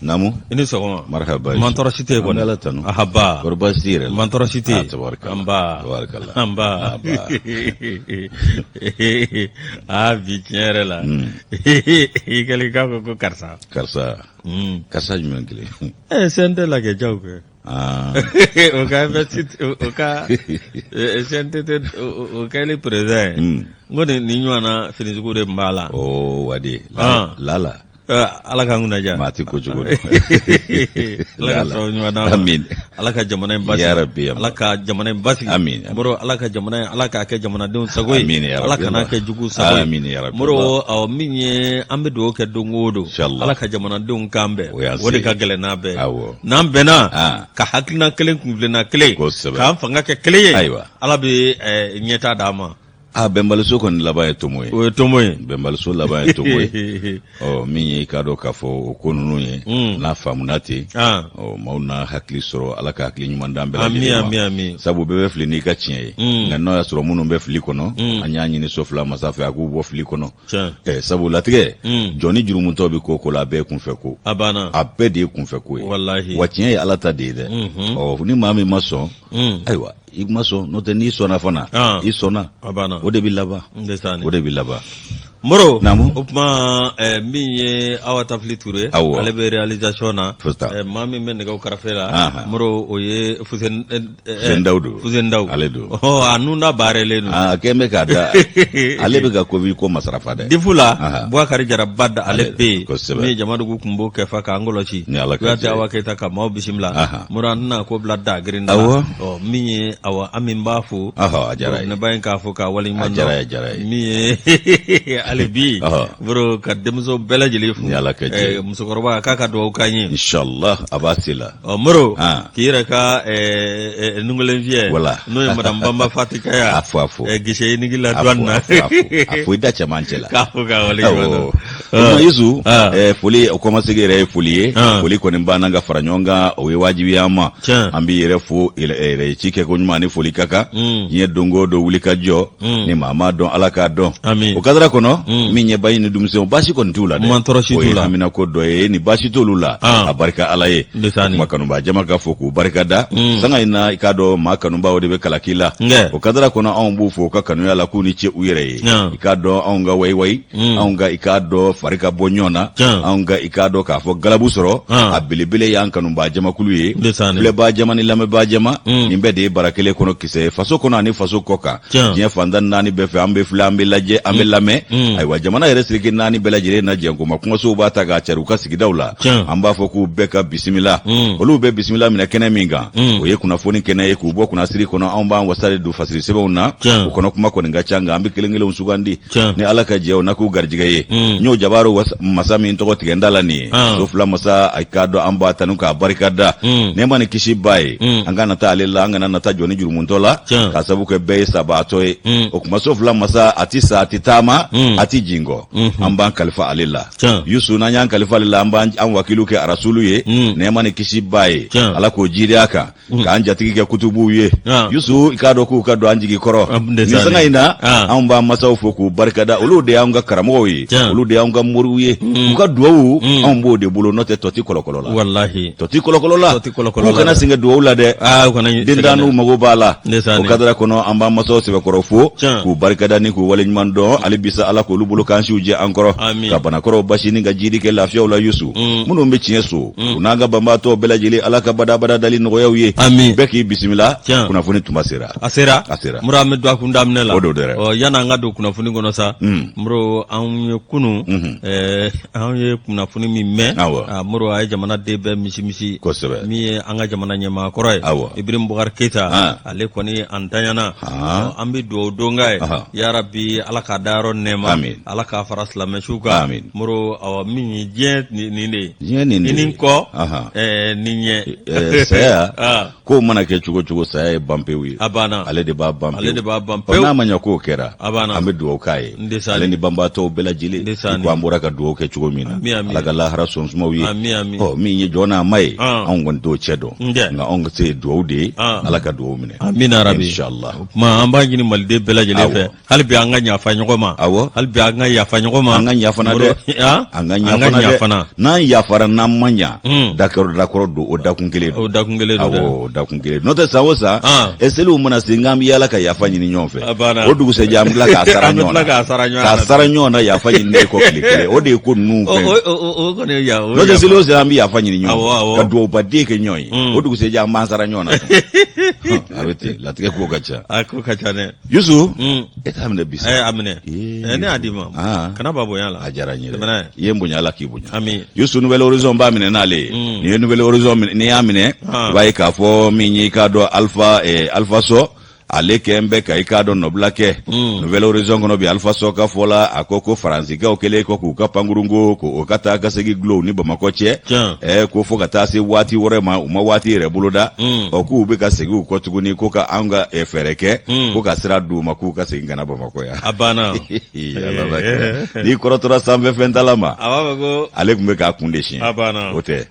Naamu i ni sɔgɔma marhaba mantɔrɔ si tɛ yen kɔni ala tanu ahaba kɔri baasi t'i yɛrɛ la mantɔrɔ si tɛ yen ah, tabarikala anba tabarikala anba aa bi tiɲɛ yɛrɛ la i kɛlen k'a ko ko karisa karisa karisa jumɛn kelen ɛ CNT la kɛ jaw kɛ ah. o ka investi o ka CNT o kɛli président ye n ko nin ɲɔgɔnna finijugu de tun b'a la oh wade lala Ala k'an kunna diya maa tɛ kojugu ala ka sababu ɲuman d'an ma amin ala ka jamana in basigi ya rabbi ala ka jamana in basigi amin moro ala ka jamana in ala k'a kɛ jamanadenw sago ye amin ya ala rabbi kan'a kɛ jugu sago ye amin ya rabbi moro awɔ min ye an bɛ dugawu kɛ don o don Inshallah. ala ka jamanadenw kan bɛn O y'an o de se. ka gɛlɛn n'a bɛɛ ye Awɔ. n'an bɛnna Ah. ka hakilina kelen kuntilenna kelen Kosɛbɛ. k'an fanga kɛ kelen ye Ayiwa. ala bɛ ɲɛtaa d'an ma a bɛnbaliso kɔni laban ye tomo ye o ye tomo ye bɛnbaliso laban ye tomo ye ɔ min ye i k'a dɔn k'a fɔ o ko ninnu ye mm. n'a faamuna ten ah. ɔ maaw na hakili sɔrɔ ala ka hakili ɲuman d'an bɛɛ lajɛlen ma sabu bɛɛ bɛ fili n'i ka tiɲɛ ye mm. nka n'o y'a sɔrɔ minnu bɛ fili kɔnɔ mm. an y'a ɲini so fila masa fɛ a k'u bɔ fili kɔnɔ ɛ sabu latigɛ jɔn ni jurumutɔ bɛ ko ko la a bɛɛ ye kunfɛ ko a banna a bɛɛ de ye kunfɛ ko ye wa tiɲɛ ye ala ta de ye dɛ mm-hmm. ɔ ni maa min ma sɔn ayiwa i ma sɔn n'o tɛ n'i sɔnna fana ah. i sɔnna o de bɛ laban o de bɛ laban Moro naamu o tuma eh, min ye Awa Tafili Ture awɔ ale bɛ réalisation na eh, maa min bɛ nɛgɛw karafe la Moro o ye Fuseni eh, Fuseni Dawu Fuseni Dawu ale don ɔ a nun da baarelen don a kɛn bɛ k'a da ale bɛ ka Covid ko masarafa dɛ difu la Bubakari Jara Bada ale bɛ yen kosɛbɛ min ye Jamadugu kunbo kɛfa k'an kɔlɔsi ni Ala ka Kuyate Awa Keyita ka maaw bisimila Moro an tɛna ko bila da girin da awɔ ɔ min ye awa an min b'a fo a diyara ye ne ba in k'a fo k'a waleɲuman a diyara ye a diyara ye min ye hali bi Moro ka denmuso bɛɛ lajɛlen fo ni Ala ka jɛ musokɔrɔba k'a ka dugawu k'an ye inshallah a b'a se la ɔ Moro Ah. k'i yɛrɛ ka nungelen fiyɛ Voilà. n'o ye madame Banba Fatikaya a fo a fo guichet unique la a fo douane na a fo a fo a fo i da cɛmancɛ la k'a fo k'a waleɲuman dɔn Awɔ. O Yusu foli o kɔmasegin yɛrɛ ye foli ye foli kɔni banna ka fara ɲɔgɔn kan o ye wajibi an ma an b'i yɛrɛ fo yɛrɛ ci kɛ ko ɲuman ni foli ka kan mm. diɲɛ don o don wuli ka jɔ mm. ni maa m'a dɔn ala k'a dɔn o kadara kɔnɔ mm. min ye bayi ni denmisɛnw baasi kɔni t'u la dɛ o ye haminako dɔ ye ni baasi t'olu la ah. a barika ala ye kuma kanubaa jama ka fo k'u barika da sanga in na i k'a dɔn maa kanubaw de bɛ kalaki la o kadara kɔnɔ anw b'u fo u ka kanuya la k'u ni ce u yɛrɛ ye i k'a dɔn anw ka wayiwayi Mm. anw ka i k'a dɔn fari ka bɔ ɲɔgɔn na anw ka i k'a dɔn k'a fɔ galabu sɔrɔ a belebele y'an kanubaa jamakulu ye filɛbaa jama ni lamɛnbaa jama mm. nin bɛɛ de ye bara kelen kɔnɔ kisɛ ye faso kɔnɔ ani faso kɔ kan diɲɛ fan tan naani bɛɛ fɛ an bɛ filɛ an bɛ lajɛ an bɛ mm. lamɛn ayiwa jamana yɛrɛ seleke naani bɛɛ lajɛlen na jɛnkoma kumasow b'a ta k'a cari u ka sigidaw la an b'a fɔ k'u bɛɛ ka bisimila olu bɛ bisimila minɛ kɛnɛ min kan o ye kunnafoni kɛnɛ ye k'u bɔ kunnasiri kɔnɔ anw b'an wasa de don fasiri sɛbɛnw na o kɔnɔ kuma kɔni ka ca nka an bɛ kelen kelenw sugandi ni ala ka jɛ o na k'u garijɛgɛ ye mm. n y'o jabaru masa min tɔgɔ tigɛ n da la nin ye ah. so fila masa a k'a dɔn an b'a tanu k'a barika da mm. nɛɛma ni kisi b'a ye mm. an ka nata ale la an kana nata jɔn ni jurumuntɔ la k'a sabu kɛ bɛɛ ye sabaatɔ ye o kuma so fila masa a ti sa a ti taama a ti jingɔ mm-hmm. an b'an kalifa ale la yusu n'an y'an kalifa ale la an b'an an wakilu kɛ arasulu ye nɛɛma ni kisi b'a ye ala k'o jiidi a kan Mm. k'an jatigi kɛ kutubuw ye ah. yusu i k'a dɔn k'u ka don an jigi kɔrɔ ah, nin sanga in na ah. anw b'an masaw fo k'u barikada olu de y'anw ka karamɔgɔw ye olu de y'anw ka moriw ye mm. u ka duwawu mm. anw b'o de bolo n'o tɛ tɔ ti kɔlɔkɔlɔ la walahi tɔ ti kɔlɔkɔlɔ la k'u kana sɛgɛn duwawu la dɛ dentanniw mago b'a la o kadara kɔnɔ an b'an masaw sɛbɛkɔrɔ fo k'u barikada ni k'u waleɲuman dɔn hali bisa ala k'olu bolo k'an siw jɛ an kɔrɔ ka banakɔrɔw basi ni ka jiidi kɛ lafiyaw la yusu minnu bɛ tiɲɛ so Mm. u n'an ka banbaatɔ bɛɛ lajɛlen ala ka badabada dali nɔgɔya u ye Amin. bɛɛ k'i bisimila Tiɲɛ. kunnafoni tuma sera a sera A sera. mura an bɛ don a kun daminɛ la O don dɛrɛ. Ɔ, yanni an ka don kunnafoni kɔnɔ sa Mm. muro anw ye kunu Mhm. anw ye kunnafoni min mɛn Awɔ. a, muro a ye jamanaden bɛɛ misimisi Kosɛbɛ. min ye an ka jamana ɲɛmaa kɔrɔ ye Awɔ. Ibrahim Boubacar Keita Ah. ale kɔni a ntanyana Ah. Ɔ, an bɛ dugawu don k'a ye Aha. yarabi ala k'a dayɔrɔ nɛɛma Amin. ala k'a fara silamɛsuw kan Amin. moro awa min ye diɲɛ nin de ye diɲɛ nin de ni ye. kɔ Ahan. ni ɲɛ Saya Ah. kow mana kɛ cogo cogo saya ye ban pewu ye a banna ale de b'a ban ale de b'a ban pewu pewu n'a ma ɲɛ k'o kɛra A banna. an bɛ dugawu k'a ye Ndesan. ale ni banbaatɔw bɛɛ lajɛlen Ndesan. i ko an an bɔra ka dugawu kɛ cogo min na, Ala ka lahara sɔn suma u ye. Ɔ, min ye jɔn n'a ma ye, anw kɔni t'o cɛ dɔn, nka anw ka se ye dugawu de ye. Ala ka dugawu minɛ. Amina rabi. Inshallah. O tuma an b'a ɲini maliden bɛɛ lajɛlen fɛ, hali bi an ka yafa ɲɔgɔn ma. Hali bi an ka yafa ɲɔgɔn ma. An ka yafa na dɛ. An ka yafa na dɛ. N'an yafara, n'an ma ɲa, dakɔrɔ dakɔrɔ don, o dakun kelen don. O dakun kelen don dɛ. Awɔ, dakun kelen. N'o tɛ, san o san e seliw mana se, n'an bɛ yaala ka yafa ɲini ɲɔgɔn fɛ, o dugusɛjɛ an bɛ tila k'a sara ɲɔgɔn na, k'a sara ɲɔgɔn na yafa ɲini kɔ tile kelen. O de ye ko ninnu fɛn. O kɔni ya. N'o tɛ, seli o seli an bɛ yafa ɲini ɲɔgɔn fɛ, ka dugawubaden kɛ ɲɔgɔn ye, o dugusɛjɛ an b'an sara ɲɔgɔn na. A bɛ ten, latigɛ ko ka ca. A ko ka ca dɛ. Yusu, e t'a minɛ bi sa. A minɛ, ne y'a d'i ma. Kana ba bonya la. A diyara n ye dɛ. I ye n bonya, Ala k'i bonya. Ami. Yusu, Nouvel Horizon b'a minɛ n'ale ye. N'i ye Nouvel Horizon n'i y'a minɛ, i b'a ye k'a fɔ min ye, i k'a dɔn, Alpha Alpha Sɔ, ale kɛn bɛ ka i k'a dɔn nɔbila kɛ Nouvel Horizon kɔnɔ bi. Alpha Sɔ ka fɔ la, a ko ko Faransikaw kɛlen kɔ k'u ka pankurunko ko o ka taa ka segin dulon u ni Bamakɔ cɛ, ko fo ka taa se waati wɛrɛ ma, u ma waati yɛrɛ boloda. Ɔ, k'u bɛ ka segin u kɔ tuguni, ko ka anw ka fɛɛrɛ kɛ ko ka sira d'u ma k'u ka segin ka na Bamakɔ yan. A banna. N'i kɔrɔtɔra sanfɛ fɛntala ma, a b'a fɔ ko ale tun bɛ k'a kun de siɲɛ. A banna. O tɛ,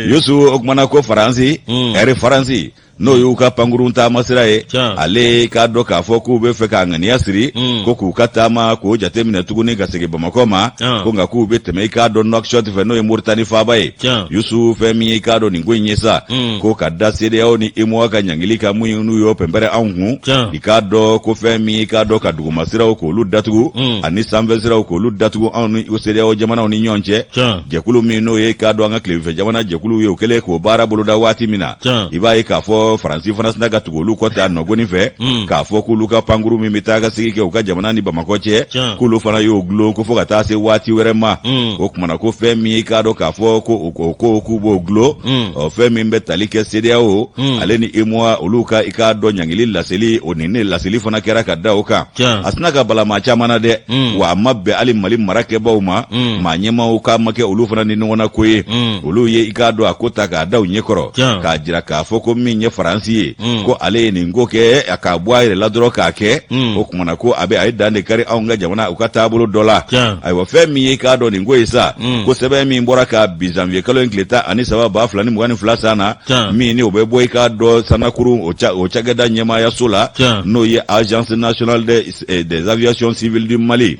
Yusu, o kumana ko Faransi, Air France, n'o y'u ka pankurun taamasira ye, ale k'a dɔn k'a fɔ k'u bɛ fɛ k'a ŋaniya siri ko k'u ka taama k'o jateminɛ tuguni ka segin Bamakɔ ma, ko nka k'u bɛ tɛmɛ i k'a dɔn Nouakchott fɛ, n'o ye Moritani faaba ye. Yusu, fɛn min ye i k'a dɔn nin ko in ye sa, ko ka da CEDEAO ni UEMOA ka ɲangili kan mun n'u y'o pɛnpɛrɛ anw kun, i k'a dɔn ko fɛn min ye i k'a dɔn ka dugumasiraw k'olu datugu ani sanfɛsiraw k'olu datugu anw ni CEDEAO jamanaw ni ɲɔgɔn cɛ. Jɛkulu min n'o ye k'a dɔn an ka tilebinfɛ jamana jɛkulu ye, o kɛlen k'o baara boloda waati min na, i b'a ye k'a fɔ Faransi fana sina ka tugu olu kɔ ta nɔgɔni fɛ, k'a fɔ k'olu ka pankuru min bɛ taa ka segin kɛ u ka jamana ni Bamakɔ cɛ, k'olu fana y'o dulon ko fo ka taa se waati wɛrɛ ma. O kumana ko fɛn min i k'a dɔn k'a fɔ ko o ko k'u b'o dulon, ɔ, fɛn min bɛ tali kɛ CEDEAO ale ni UEMOA, olu ka i k'a dɔn ɲangili laseli, o ni ne laseli fana kɛra ka da o kan. A sina ka bala maa caman na dɛ, wa a ma bɛn hali Mali marakɛbaw ma, maa ɲɛmaaw k'a ma kɛ olu fana ni ɲɔgɔnna ko ye. Olu ye i k'a dɔn a ko ta k'a da u ɲɛkɔrɔ, k'a jira k'a fɔ ko min ye Faransi ye, ko ale ye nin ko kɛ a k'a bɔ a yɛrɛ la dɔrɔn k'a kɛ. O kumana ko a bɛ a ye dan de kari anw ka jamana u ka taabolo dɔ la. Ayiwa, fɛn min ye i k'a dɔn nin ko ye sa, ko sɛbɛn min bɔra ka bin janvier kalo in tile 13 2022 san na, min ni o bɛ bɔ i k'a dɔn Sanakurun o cakɛda ɲɛmaayaso la, n'o ye Agence nationale des aviations civiles du Mali,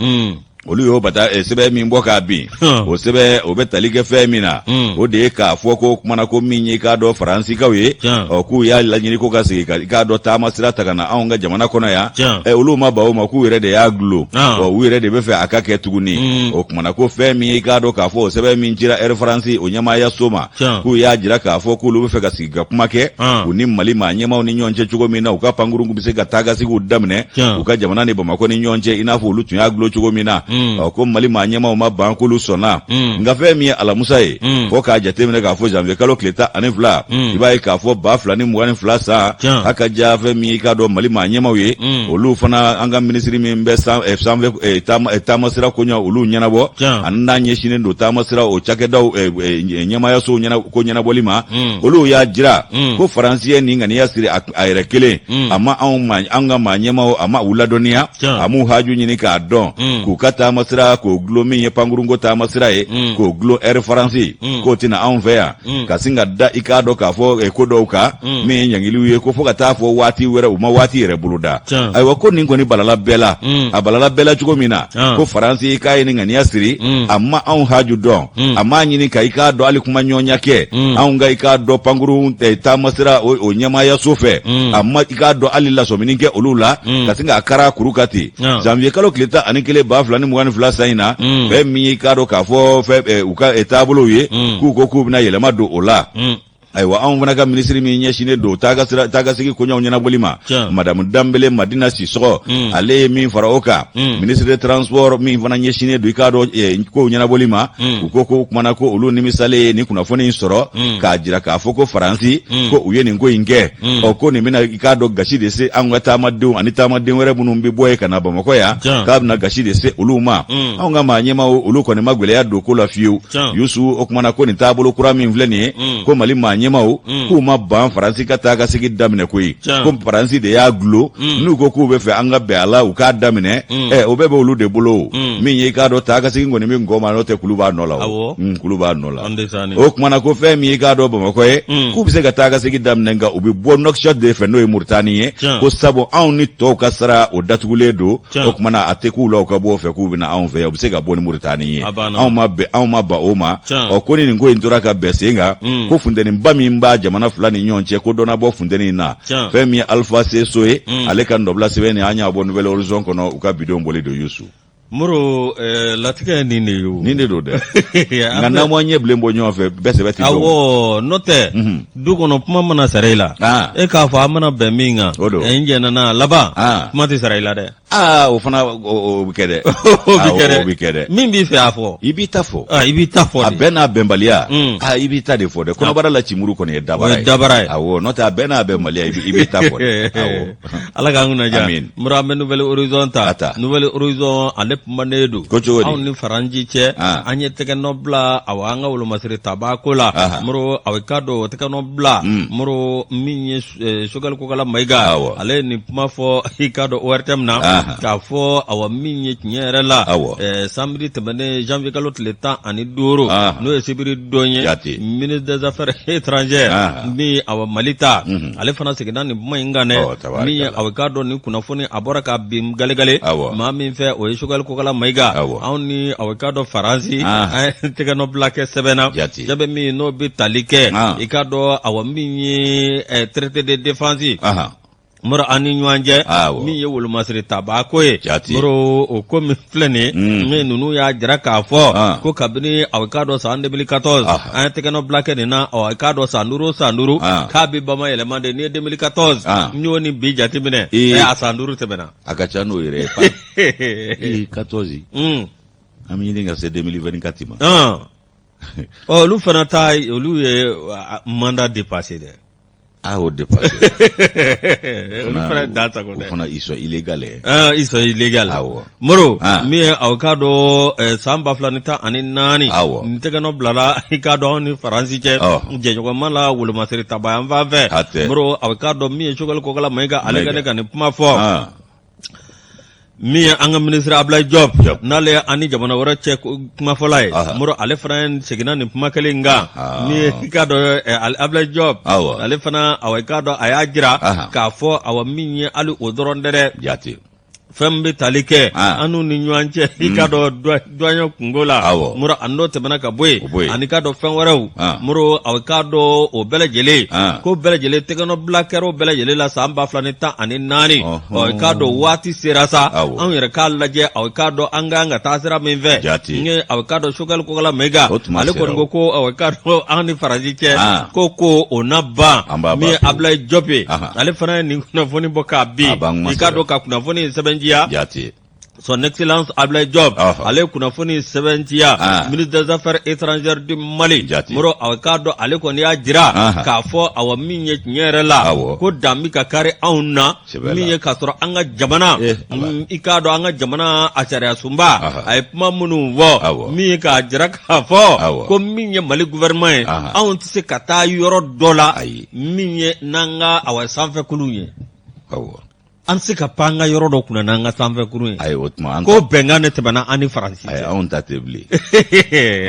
olu y'o bata sɛbɛn min bɔ k'a bin, o sɛbɛn o bɛ tali kɛ fɛn min na, o de ye k'a fɔ ko kumana ko min ye i k'a dɔn Faransikaw ye, ɔ, k'u y'a laɲini ko ka segin ka i k'a dɔn taama sira ta ka na anw ka jamana kɔnɔ yan. Olu ma ban o ma, k'u yɛrɛ de y'a dulon, ɔ, u yɛrɛ de bɛ fɛ a ka kɛ tuguni. O kumana ko fɛn min ye i k'a dɔn k'a fɔ o sɛbɛn min cira Air France o ɲɛmaayaso ma, k'u y'a jira k'a fɔ k'olu bɛ fɛ ka sigi ka kuma kɛ u ni Mali maa ɲɛmaaw ni ɲɔgɔn cɛ cogo min na u ka pankurun bɛ se ka taakaseginw daminɛ u ka jamana ni Bamakɔ ni ɲɔgɔn cɛ, i n'a fɔ olu tun y'a dulon cogo min na. Ɔ, ko Mali maa ɲɛmaaw ma ban, k'olu sɔnna. Nka fɛn min ye alamusa ye, fo k'a jateminɛ k'a fɔ janvier kalo tile 12, i b'a ye k'a fɔ 2022 san, a ka ja fɛn min i k'a dɔn Mali maa ɲɛmaaw ye, olu fana an ka minisiri min bɛ sanfɛ taamasira koɲɛ olu ɲɛnabɔ ani n'a ɲɛsinnen don taamasira o cakɛdaw ɲɛmaayasow ko ɲɛnabɔli ma, olu y'a jira ko Faransi ye nin ŋaniya siri a yɛrɛ kelen, a ma anw ma an ka maa ɲɛmaaw, a ma u ladɔnniya, a m'u haju ɲini k'a dɔn k'u ka taamasira k'o dulon, min ye pankurunko taamasira ye, k'o dulon Air France k'o tɛna anw fɛ yan, ka sin ka da i k'a dɔn k'a fɔ ko dɔw kan min ye ɲangiliw ye, ko fo ka taa fɔ waati wɛrɛ, u ma waati yɛrɛ boloda. Ayiwa, ko nin kɔni balala bɛɛ la. A balala bɛɛ la cogo min na, ko Faransi k'a ye nin ŋaniya siri, a ma anw haju dɔn, a m'a ɲini ka i k'a dɔn hali kuma ɲɔgɔnya kɛ anw ka i k'a dɔn pankurun taamasira o ɲɛmaayaso fɛ, a ma i k'a dɔn hali lasɔmini kɛ olu la, ka sin k'a kara kuru kan ten. Janvier kalo tile 11 2022 san in na, fɛn min ye i k'a dɔn k'a fɔ fɛn u ka taabolow ye, k'u ko k'u bɛna yɛlɛma don o la. Ayiwa, anw fana ka minisiri min ɲɛsinnen don taakasegin koɲɛw ɲɛnabɔli ma, madamu Danbele Madina Sisɔgɔ, ale ye min fara o kan, ministre de transport min fana ɲɛsinnen don i k'a dɔn kow ɲɛnabɔli ma, u ko ko kumana ko olu nimisalen ye nin kunnafoni in sɔrɔ, k'a jira k'a fɔ ko Faransi ko u ye nin ko in kɛ. Ɔ, ko nin bɛna i k'a dɔn gasi de se anw ka taamadenw ani taamaden wɛrɛ minnu bɛ bɔ yen ka na Bamakɔ yan, k'a bɛna gasi de se olu ma. Anw ka maa ɲɛmaaw, olu kɔni ma gɛlɛya don ko la fiyewu. Yusu, o kumana ko nin taabolo kura min filɛ nin ye, ko Mali maa ɲɛmaaw k'u ma ban Faransi ka taa ka segin daminɛ koyi, ko Faransi de y'a dulon. N'u ko k'u bɛ fɛ an ka bɛn a la, u k'a daminɛ. O bɛɛ bɛ olu de bolo. Min ye, i k'a dɔn, taa ka segin kɔni bɛ ngɔ ma, n'o tɛ kulu b'a nɔ la, o kulu b'a nɔ la. O kumana ko fɛn min ye, i k'a dɔn, Bamakɔ ye, k'u bɛ se ka taa ka segin daminɛ, nka u bɛ bɔ Nouakchott de fɛ, n'o ye Muritani ye, ko sabu anw ni tɔw ka sira o datugulen don. O kumana a tɛ k'u la u ka bɔ o fɛ k'u bɛ na anw fɛ yan. U bɛ se ka bɔ ni Muritani ye, anw ma bɛn, anw ma ban o ma. Ɔ, ko ni nin ko in tora ka bɛn sen kan, ko funteniba min b'a jamana fila ni ɲɔgɔn cɛ, ko dɔ na bɔ funteni in na. Fɛn min ye Alpha C So ye, ale ka nɔbila sɛbɛn nin, an y'a bɔ Nouvel Horizon kɔnɔ, u ka bi don bɔli don, Yusu. Moro, latigɛ ye nin de ye o. Nin de don dɛ, nka n'an ma ɲɛ bilen bɔ ɲɔgɔn fɛ, bɛɛ sɛbɛ tɛ dɔn. Awɔ, n'o tɛ du kɔnɔ kuma mana sara i la, e k'a fɔ an mana bɛn min kan, O don. N jɛnna n'a laban, Ah. kuma tɛ sara i la dɛ. Aa, o fana o bɛ kɛ dɛ. O bɛ kɛ dɛ. O bɛ kɛ dɛ. Min b'i fɛ, a fɔ. I b'i ta fɔ. Ah, i b'i ta fɔ A de. bɛn n'a bɛnbaliya, aa, i b'i ta de fɔ dɛ. Kɔnɔbara la cimuru kɔni ye dabara O ye dabara ye. Awɔ, n'o tɛ a bɛn n'a bɛnbaliya, i b'i ta fɔ dɛ, awɔ. Ala k'an kunna diya. Amin. Moro, an bɛ Nouvel Horizon ta. A ta. Nouvel Horizon, ale kumanen don. Ko cogo di? Anw ni Faransi cɛ, an ye tɛgɛnɔ bila, awa, an ka wolomasiri tabaa ko la. Moro, aw k'a dɔn, o tɛgɛnɔ bila, Moro, min ye Choguel Kokala Mayiga, ale ye nin kuma fɔ, i k'a dɔn, ORTM na, k'a fɔ, awa, min ye tiɲɛ yɛrɛ la, samedi tɛmɛnen, janvier kalo tile 15, n'o ye sibiri don ye, ministre des Affaires étrangères min, awa, Mali ta, ale fana seginna nin kuma in kan dɛ. Min ye, aw k'a dɔn, nin kunnafoni a bɔra ka bin galegale maa min fɛ, o ye Choguel Kokala Mayiga. Anw ni, aw k'a dɔn, Faransi, an ye tɛgɛnɔbila kɛ sɛbɛn na, sɛbɛn min n'o bɛ tali kɛ, i k'a dɔn, awa, min ye traité de défense, Moro, an ni ɲɔgɔn cɛ, min ye wolomasiri tabaa ko ye. Moro, o ko min filɛ nin ye, min ninnu y'a jira k'a fɔ ko kabini, aw k'a dɔn, san 2014 an ye tɛgɛnɔbila kɛ nin na, aw k'a dɔn, san 5 o san 5 k'a bɛ bama yɛlɛma de. N'i ye 2014 n y'o ni bi jateminɛ, a san 5 tɛmɛna. A ka ca n'o yɛrɛ ye, 14, an bɛ ɲini ka se 2024 ma. Ɔ, olu fana ta, olu ye mandat dépassé dɛ. Ah, o dépassé. Olu fana dan sago dɛ. O fana, ils sont illégaux. Ah, ils sont illégaux. Awɔ. Moro, min ye, aw k'a dɔn, san 2014, nin tɛgɛnɔ bilala, i k'a dɔn, anw ni Faransi cɛ jɛɲɔgɔnma la wolomasiri taba yan fan fɛ. Moro, aw k'a dɔn, min ye Choguel Kokala Mayiga, ale ka ne ka nin kuma fɔ, min ye an ka minisiri Ablaye Diop, n'ale ye an ni jamana wɛrɛ cɛ kumafɔla ye, Moro, ale fana seginna nin kuma kelen in kan. Min ye, i k'a dɔn, Ablaye Diop, ale fana, awa, i k'a dɔn, a y'a jira k'a fɔ, awa, min ye hali o dɔrɔn tɛ dɛ, jate fɛn min bɛ tali kɛ an n'u ni ɲɔgɔn cɛ, i k'a dɔn, douane kunko la, Moro, ani n'o tɛmɛna ka bɔ yen, ani k'a dɔn fɛn wɛrɛw, Moro, aw k'a dɔn, o bɛɛ lajɛlen, ko bɛɛ lajɛlen tɛgɛnɔbila kɛra o bɛɛ lajɛlen la san 2014. Ɔ, i k'a dɔn, waati sera sa, anw yɛrɛ k'a lajɛ, aw k'a dɔn, an ka kan ka taa sira min fɛ. N aw k'a dɔn, Choguel Kokala Mayiga, ale kɔni ko ko, aw k'a dɔn, an ni Faransi cɛ ko o na ban. Min ye Ablaye Diop ye, ale fana ye nin kunnafoni bɔ k'a bin, i k'a dɔn, ka kunnafoni sɛbɛntiya. Son Excellence Ablaye Diop, ale kunnafoni sɛbɛntiya, ministre des Affaires étrangères du Mali. Moro, aw k'a dɔn, ale kɔni y'a jira k'a fɔ, awa, min ye tiɲɛ yɛrɛ la, ko dan bɛ ka kari anw na, min ye k'a sɔrɔ an ka jamana, i k'a dɔn, an ka jamana a sariya sunba, a ye kuma minnu fɔ, min ye k'a jira k'a fɔ ko min ye Mali gouvernement ye, anw tɛ se ka taa yɔrɔ dɔ la min ye n'an ka, awa, sanfɛ kulun ye. An tɛ se ka pan an ka yɔrɔ dɔ kunna n'an ka sanfɛ kurun ye. Ayi, o tuma an ko bɛnkan de tɛmɛna an ni Faransi cɛ. Ayi, anw ta tɛ bilen.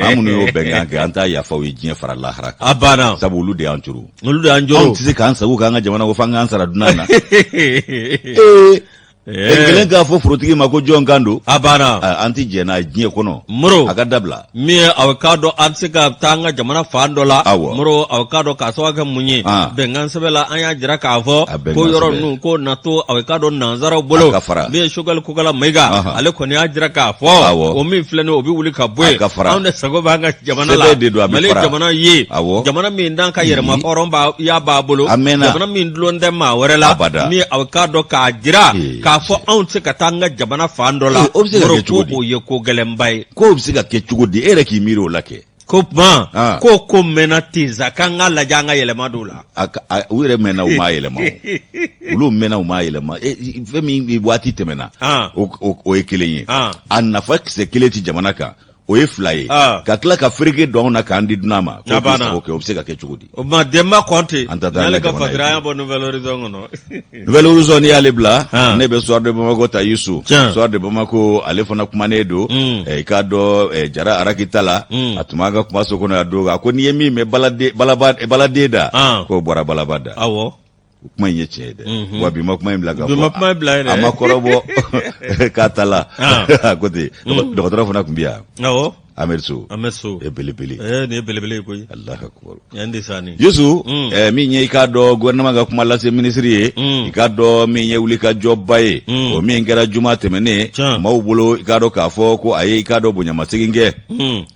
Maa minnu y'o bɛnkan kɛ, an t'a yafa u ye diɲɛ fara lahara kan. A banna. Sabu olu de y'an curu. Olu de y'an curu. Anw tɛ se k'an sago k'an ka jamana ko f'an k'an sara dunan na. Ee, kelen k'a fɔ forotigi ma ko jɔn kan don. A banna. An tɛ jɛn n'a ye diɲɛ kɔnɔ. Moro, a ka dabila. Min ye, aw k'a dɔn, an tɛ se ka taa an ka jamana fan dɔ la. Moro, aw k'a dɔn, k'a sababu kɛ mun ye? Bɛnkan sɛbɛn la, an y'a jira k'a fɔ ko yɔrɔ ninnu ko na to, aw k'a dɔn, nansaraw bolo. Min ye Choguel Kokala Mayiga, ale kɔni y'a jira k'a fɔ o min filɛ nin ye, o bɛ wuli ka bɔ yen. Anw de sago b'an ka jamana la, Mali jamana ye jamana min n'an ka yɛrɛma hɔrɔnya b'a bolo, jamana min dulon tɛ maa wɛrɛ la. Min aw k'a dɔn, k'a jira k'a fɔ anw tɛ se ka taa an ka jamana fan dɔ la, Moro, ko o ye ko gɛlɛnba ye. K'o bɛ se ka kɛ cogo di? E yɛrɛ k'i miiri o la kɛ. Ko kuma ko mɛnna ten sa, k'an ka lajɛ, an ka yɛlɛma don la. U yɛrɛ mɛnna, u m'a yɛlɛma. Olu mɛnna, u m'a yɛlɛma. Fɛn min waati tɛmɛna, o ye kelen ye. A nafa kisɛ kelen ti jamana kan. O ye fila ye. Ka tila ka fereke don anw na k'an di dunan ma, k'o k'i sago kɛ, o bɛ se ka kɛ cogo di? O ma Denba Kɔnte. An ta taa an ka jamana ye. An y'a bɔ Nouvel Horizon kɔnɔ. Nouvel Horizon, n'i y'ale bila, ne bɛ Soir de Bamako ta. Yusu, Soir de Bamako, ale fana kumanen don. I k'a dɔn, Jara Arakitala, a tun b'an ka kumaso kɔnɔ yan don, a ko n'i ye min mɛn baladen da, k'o bɔra balaba da. Awɔ. O kuma in ye tiɲɛ ye dɛ. Wa bi ma kuma in bila ka fɔ, ma kuma in bila yɛrɛ, a ma kɔrɔbɔ k'a ta la. A ko ten, dɔgɔtɔrɔ fana tun bɛ yan. Awɔ. Amɛdi So. Amɛdi So. E belebele. Ee, nin ye belebele ye koyi. Alahu akubaru. Yan de sani. Yusu, min ye i k'a dɔn gouvernement ka kuma lase minisiri ye, i k'a dɔn min ye wulikajɔba ye, o min kɛra juma tɛmɛnen, maaw bolo, i k'a dɔn k'a fɔ ko a ye i k'a dɔn bonyamasegin kɛ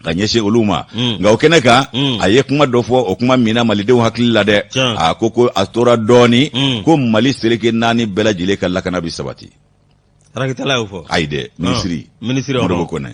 ka ɲɛsin olu ma. Nka o kɛnɛ kan, a ye kuma dɔ fɔ, o kuma minna malidenw hakili la dɛ. A ko ko a tora dɔɔni ko Mali seleke naani bɛɛ lajɛlen ka lakana bi sabati. Arakitala y'o fɔ. Ayi dɛ, minisiri. Minisiri. Modibo Kɔnɛ.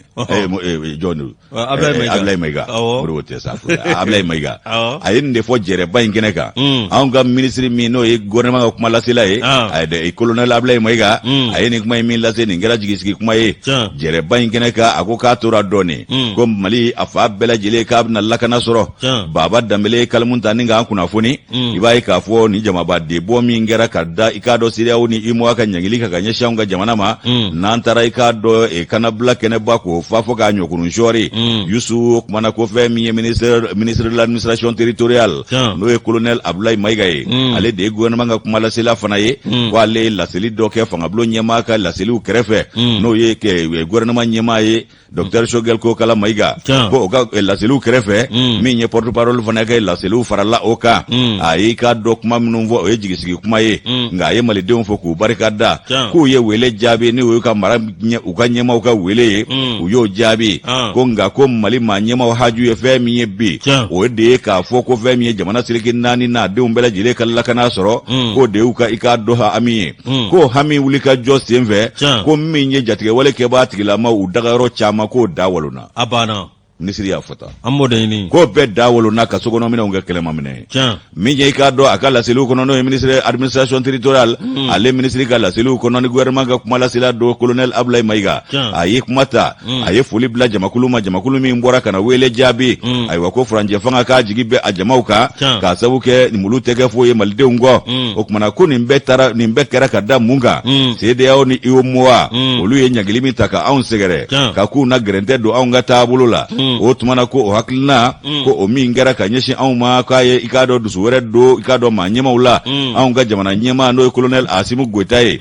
Jɔn don? Ablaye Mayiga. Modibo tɛ sa, Ablaye Mayiga. A ye nin de fɔ jɛrɛba in kɛnɛ kan. Anw ka minisiri min n'o ye gouvernement ka kuma lasela ye, a ye colonel Ablaye Mayiga, a ye nin kuma in min lase, nin kɛra jigisigi kuma ye. Jɛrɛba in kɛnɛ kan, a ko k'a tora dɔɔni ko Mali a fan bɛɛ lajɛlen k'a bɛna lakana sɔrɔ. Baba Danbele ye kalimu ta ni k'an kunnafoni. I b'a ye k'a fɔ nin jamaba de bɔ min kɛra ka da i k'a dɔn CEDEAO ni UEMOA ka ɲangili kan ka ɲɛsin anw ka jamana ma, n'an taara i k'a dɔn kanabila kɛnɛba k'o fa fɔ k'a ɲɔkurun sɔɔri. Yusu, o kumana ko fɛn min ye ministre de l'administration territoriale, n'o ye colonel Abdoulaye Mayiga ye, ale de ye gouvernement ka kumalasela fana ye, ko ale ye laseli dɔ kɛ fangabulon ɲɛmaa ka laseliw kɛrɛfɛ, n'o ye gouvernement ɲɛmaa ye, docteur Choguel Kokala Mayiga, ko o ka laseliw kɛrɛfɛ, min ye porte parole fana ka laseliw farala o kan. A y'i k'a dɔn kuma minnu fɔ, o ye jigisigi kuma ye. Nka a ye malidenw fo k'u barika da k'u ye wele jaabi, ni o y'u ka mara u ka ɲɛmaaw ka wele ye, u y'o jaabi. Ko nka ko Mali maa ɲɛmaaw haju ye fɛn min ye bi, o de ye k'a fɔ ko fɛn min ye jamana seleke naani n'a denw bɛɛ lajɛlen ka lakana sɔrɔ, k'o de y'u ka i k'a dɔn hami ye. Ko hami wuli ka jɔ senfɛ, ko min ye jatigɛwale kɛbaa tigilamaw u dagayɔrɔ caman, k'o da walonna. A banna. Minisiri y'a fɔ tan. An b'o de ɲini. K'o bɛɛ da walonna ka sokɔnɔminɛnw kɛ kɛlɛmaminɛ ye. Min ye i k'a dɔn a ka laseliw kɔnɔ, n'o ye ministre administration territoriale, ale minisiri ka laseliw kɔnɔ, ni gouvernement ka kumalasela don, colonel Abdoulaye Mayiga, a ye kuma ta, a ye foli bila jamakulu ma, jamakulu min bɔra ka na wele jaabi. Ayiwa, ko furancɛ fanga k'a jigi bɛ a jamaw kan, k'a sabu kɛ mulu tɛ kɛ foyi ye malidenw kɔ. O kumana ko nin bɛɛ taara, nin bɛɛ kɛra ka da mun kan? CEDEAO ni UEMOA, olu ye ɲangili min ta ka anw sɛgɛrɛ, ka k'u na gɛrɛntɛ don anw ka taabolo la. O tuma na ko o hakilina, ko o min kɛra ka ɲɛsin anw ma, k'a ye i k'a dɔn dusu wɛrɛ don i k'a dɔn maa ɲɛmaaw la. Anw ka jamana ɲɛmaa, n'o ye colonel Asimi Goyita ye,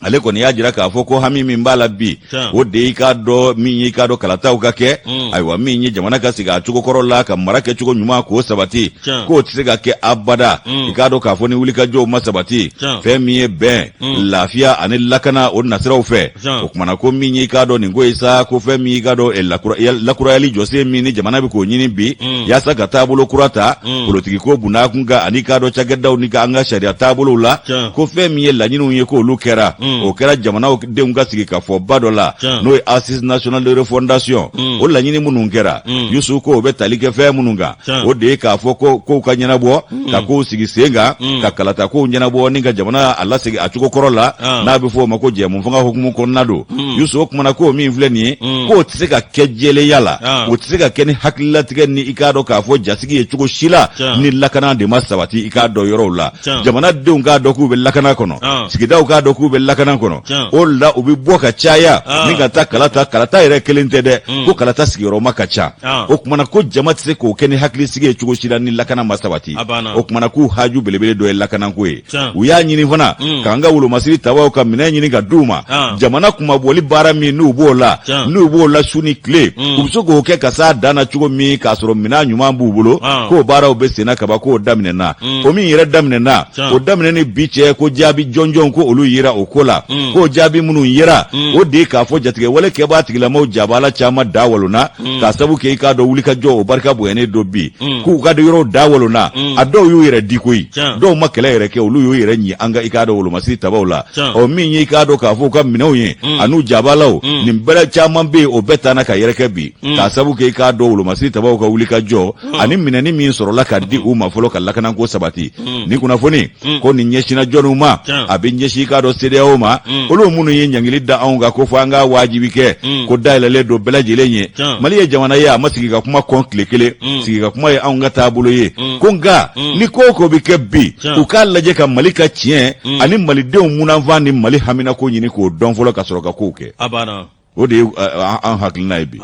ale kɔni y'a jira k'a fɔ ko hami min b'a la bi, o de y'i k'a dɔn min y'i k'a dɔn kalataw ka kɛ. Ayiwa, min ye jamana ka segin a cogo kɔrɔ la, ka mara kɛcogo ɲuman k'o sabati, k'o tɛ se ka kɛ abada, i k'a dɔn k'a fɔ ni wulikajɔw ma sabati, fɛn min ye bɛn, lafiya ani lakana o nasiraw fɛ. O kumana ko min y'i k'a dɔn nin ko ye sa, ko fɛn min y'i k'a dɔn lakurayali jɔsen min ni jamana bɛ k'o ɲini bi, yaasa ka taabolo kura ta politiki ko bundakun kan ani k'a dɔn cakɛdaw ni ka an ka sariya taabolow la, ko fɛn min ye laɲiniw ye, k'olu kɛra, o kɛra jamanaw denw ka sigi ka fɔ ba dɔ la, n'o ye assise nationale de refondation. O laɲini minnu kɛra, Yusu, ko o bɛ tali kɛ fɛn minnu kan, o de ye k'a fɔ ko kow ka ɲɛnabɔ, ka kow sigi sen kan, ka kalata kow ɲɛnabɔ ni ka jamana a lasegin a cogo kɔrɔ la, n'a bɛ fɔ o ma ko jɛmufanga hukumu kɔnɔna don. Yusu, o kumana k'o min filɛ nin ye, k'o tɛ se ka kɛ jɛlenya la, o tɛ se ka kɛ ni hakililatigɛ ni i k'a dɔn k'a fɔ jasigi ye cogo si la, ni lakana de ma sabati i k'a dɔn yɔrɔw la. Jamanadenw k'a dɔn k'u bɛ lakana kɔnɔ, sigidaw k'a dɔn k'u bɛ lakana kɔnɔ, o la u bɛ bɔ ka caya ni ka taa kalata. Kalata yɛrɛ kelen tɛ dɛ, ko kalata sigiyɔrɔma ka ca. O kumana ko jama tɛ se k'o kɛ ni hakilisigi ye cogo si la ni lakana ma sabati. O kumana k'u haju belebele dɔ ye lakanako ye. U y'a ɲini fana k'an ka wolomasiri tabaw ka minɛn ɲini ka d'u ma. Jamana kunmabɔli baara min n'u b'o la, n'u b'o la su ni tile, u bɛ se k'o kɛ ka s'a dan na cogo min k'a sɔrɔ minɛn ɲuman b'u bolo, k'o baaraw bɛ senna kaban, k'o daminɛna. O min yɛrɛ daminɛna, o daminɛ ni bi cɛ, ko jaabi jɔnjɔn ko olu yera o ko la. K'o jaabi minnu yera, o de ye k'a fɔ jatigɛwale kɛbaa tigilamaw jabala caman da walonna, k'a sabu kɛ i k'a dɔn wulikajɔ o barika bonyanen don bi, k'u ka yɔrɔw da walonna. A dɔw y'u yɛrɛ di koyi, dɔw ma kɛlɛ yɛrɛ kɛ, olu y'u yɛrɛ ɲi an ka i k'a dɔn wolomasiri tabaw la. Ɔ, min ye i k'a dɔn k'a fɔ u ka minɛnw ye an'u jabalaw, nin bɛɛ caman bɛ yen, o bɛɛ taana ka yɛrɛkɛ bi, k'a sabu kɛ i k'a dɔn wolomasiri tabaw ka wulikajɔ ani minɛni min sɔrɔla ka di u ma fɔlɔ ka lakanako sabati. Nin kunnafoni ko nin ɲɛsinna jɔnniw ma? A bɛ ɲɛsin i k'a dɔn CEDEAO ma. ma olu minnu ye ɲangili da anw kan ko fo an ka wajibi kɛ ko dayɛlɛlen don bɛɛ lajɛlen ye. Mali ye jamana ye, a ma sigi ka kuma kɔn tile kelen. Sigi ka kuma ye anw ka taabolo ye. Ko nka ni ko o ko bɛ kɛ bi, u k'a lajɛ ka Mali ka tiɲɛ ani malidenw munanfan ni Mali haminako ɲini k'o dɔn fɔlɔ ka sɔrɔ ka kow kɛ. A banna. O de ye an hakilina ye bi.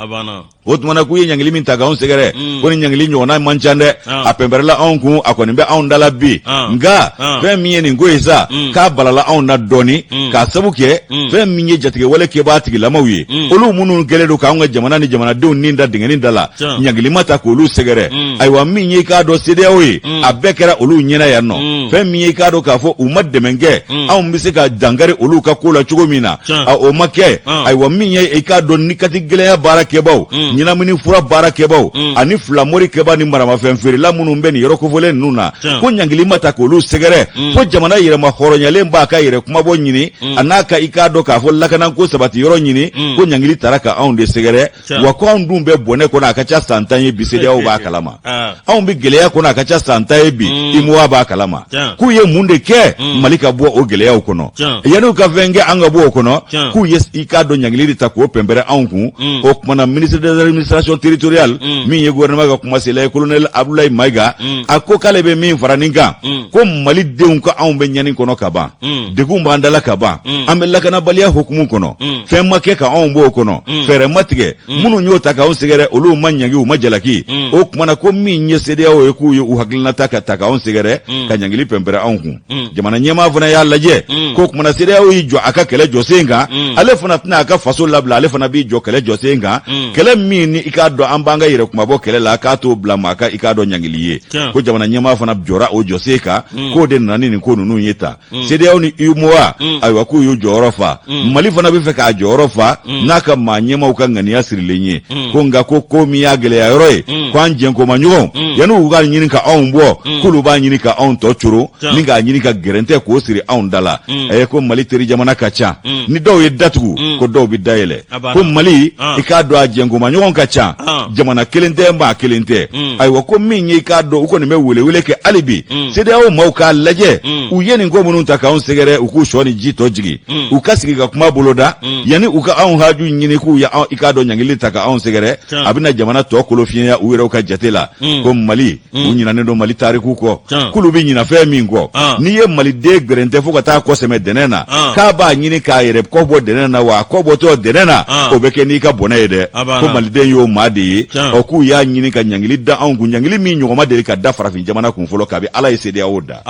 O tuma na k'u ye ɲangili min ta k'anw sɛgɛrɛ, ko ni ɲangili ɲɔgɔnna man ca dɛ. A pɛnpɛrɛla anw kun, a kɔni bɛ anw da la bi. Nka fɛn min ye nin ko ye sa, k'a balala anw na dɔɔni, k'a sabu kɛ fɛn min ye jatigɛwale kɛbaa tigilamaw ye, olu minnu kɛlen don k'anw ka jamana ni jamanadenw ni da dingɛnin da la, ɲangili ma ta k'olu sɛgɛrɛ. Ayiwa, min ye i k'a dɔn CEDEAO ye, a bɛɛ kɛra olu ɲɛna yan nɔ. Fɛn min ye i k'a dɔn k'a fɔ u ma dɛmɛ kɛ, anw bɛ se ka dankari olu ka ko la cogo min na, o ma kɛ. Ayiwa, min ye i k'a dɔn ni kati gɛlɛya baara kɛbaw, ɲɛnamini fura baara kɛbaw ani filamori kɛba ni maramafɛn feerela minnu bɛ nin yɔrɔ kofɔlen ninnu na, ko ɲangili ma ta k'olu sɛgɛrɛ, fo jamana yɛrɛma hɔrɔnyalen b'a ka yɛrɛ kumabɔ ɲini, a n'a ka i k'a dɔn k'a fɔ lakanako sabati yɔrɔ ɲini, ko ɲangili tara ka anw de sɛgɛrɛ. Wa ko anw dun bɛ bɔnɛ kɔnɔ a ka ca san 10 ye bi, CEDEAO b'a kalama. Anw bɛ gɛlɛya kɔnɔ a ka ca san 10 ye bi, UEMOA b'a kalama. K'u ye mun de kɛ Mali ka bɔ o gɛlɛyaw kɔnɔ? Yanni u ka fɛn kɛ an ka bɔ o kɔnɔ, k'u ye i k'a dɔn ɲangili de ta k'o pɛnpɛrɛ anw kun. O tuma na ministre de l'administration territoriale, min ye gouvernement ka kumasela ye, colonel Abdoulaye Maïga, a ko k'ale bɛ min fara nin kan, ko malidenw ka anw bɛ ɲani kɔnɔ ka ban, degun b'an da la ka ban, an bɛ lakanabaliya hukumu kɔnɔ, fɛn ma kɛ ka anw b'o kɔnɔ, fɛɛrɛ ma tigɛ. Minnu y'o ta k'anw sɛgɛrɛ, olu ma ɲangi, u ma jalaki. O tuma na ko min ye CEDEAO ye, k'u ye u hakilina ta ka ta k'anw sɛgɛrɛ, ka ɲangili pɛnpɛrɛ anw kun. Jamana ɲɛmaa fana y'a lajɛ k'o tuma na CEDEAO y'i jɔ a ka kɛlɛ jɔsen kan, ale fana tɛna a ka faso labila, ale fana b'i jɔ kɛlɛ jɔsen kan. Kɛlɛ min ni i k'a dɔn an b'an ka yɛrɛ kumabɔ kɛlɛ la, k'a t'o bila maa ka i k'a dɔn ɲangili ye. Ko jamana ɲɛmaa fana jɔra o jɔsen kan, k'o de nana ni nin ko ninnu ye tan. CEDEAO ni UEMOA, ayiwa, k'u y'u jɔyɔrɔ fa. Mali fana bɛ fɛ k'a jɔyɔrɔ fa n'a ka maa ɲɛmaaw ka ŋaniya sirilen ye. Ko nka ko ko min y'a gɛlɛya yɔrɔ ye, ko an jɛnkoma ɲɔgɔn, yanni u k'a ɲini ka anw bɔ, k'olu b'a ɲini ka anw tɔ coro ni k'a ɲini ka gɛrɛntɛ k'o siri anw da la. Ɛɛ, ko Mali teri jamana ka ca, ni dɔw ye datugu, ko dɔw bɛ dayɛlɛ. Ko Mali, i k'a dɔn a jɛnkoma ɲɔgɔn ka ca, jamana kelen tɛ, maa kelen tɛ. Ayiwa, ko min ye i k'a dɔn u kɔni bɛ welewele kɛ hali bi CEDEAO maaw k'a lajɛ, u ye nin ko minnu ta k'anw sɛgɛrɛ, u k'u sɔ ni ji tɔ jigin, u ka sigi ka kuma boloda yanni u ka anw haju ɲini k'u ye i k'a dɔn ɲangili ta ka anw sɛgɛrɛ. A bɛna jamana tɔ kolo fiɲɛya u yɛrɛw ka jate la. Ko Mali, u ɲinanen don Mali tariku kɔ, k'olu bɛ ɲina fɛn min kɔ, n'i ye maliden gɛrɛntɛ fo ka taa kɔ sɛmɛ dɛnɛ na, k'a b'a ɲini k'a yɛrɛ kɔ bɔ dɛnɛ na, wa a kɔ bɔtɔ dɛnɛ na, o bɛ kɛ n'i ka bɔnɛ ye dɛ. Ko maliden y'o maa de ye. Ɔ, k'u y'a ɲini ka ɲangili da anw kun, ɲangili min ɲɔgɔn ma deli ka da farafin jamana kun fɔlɔ kabi Ala ye CEDEAO da.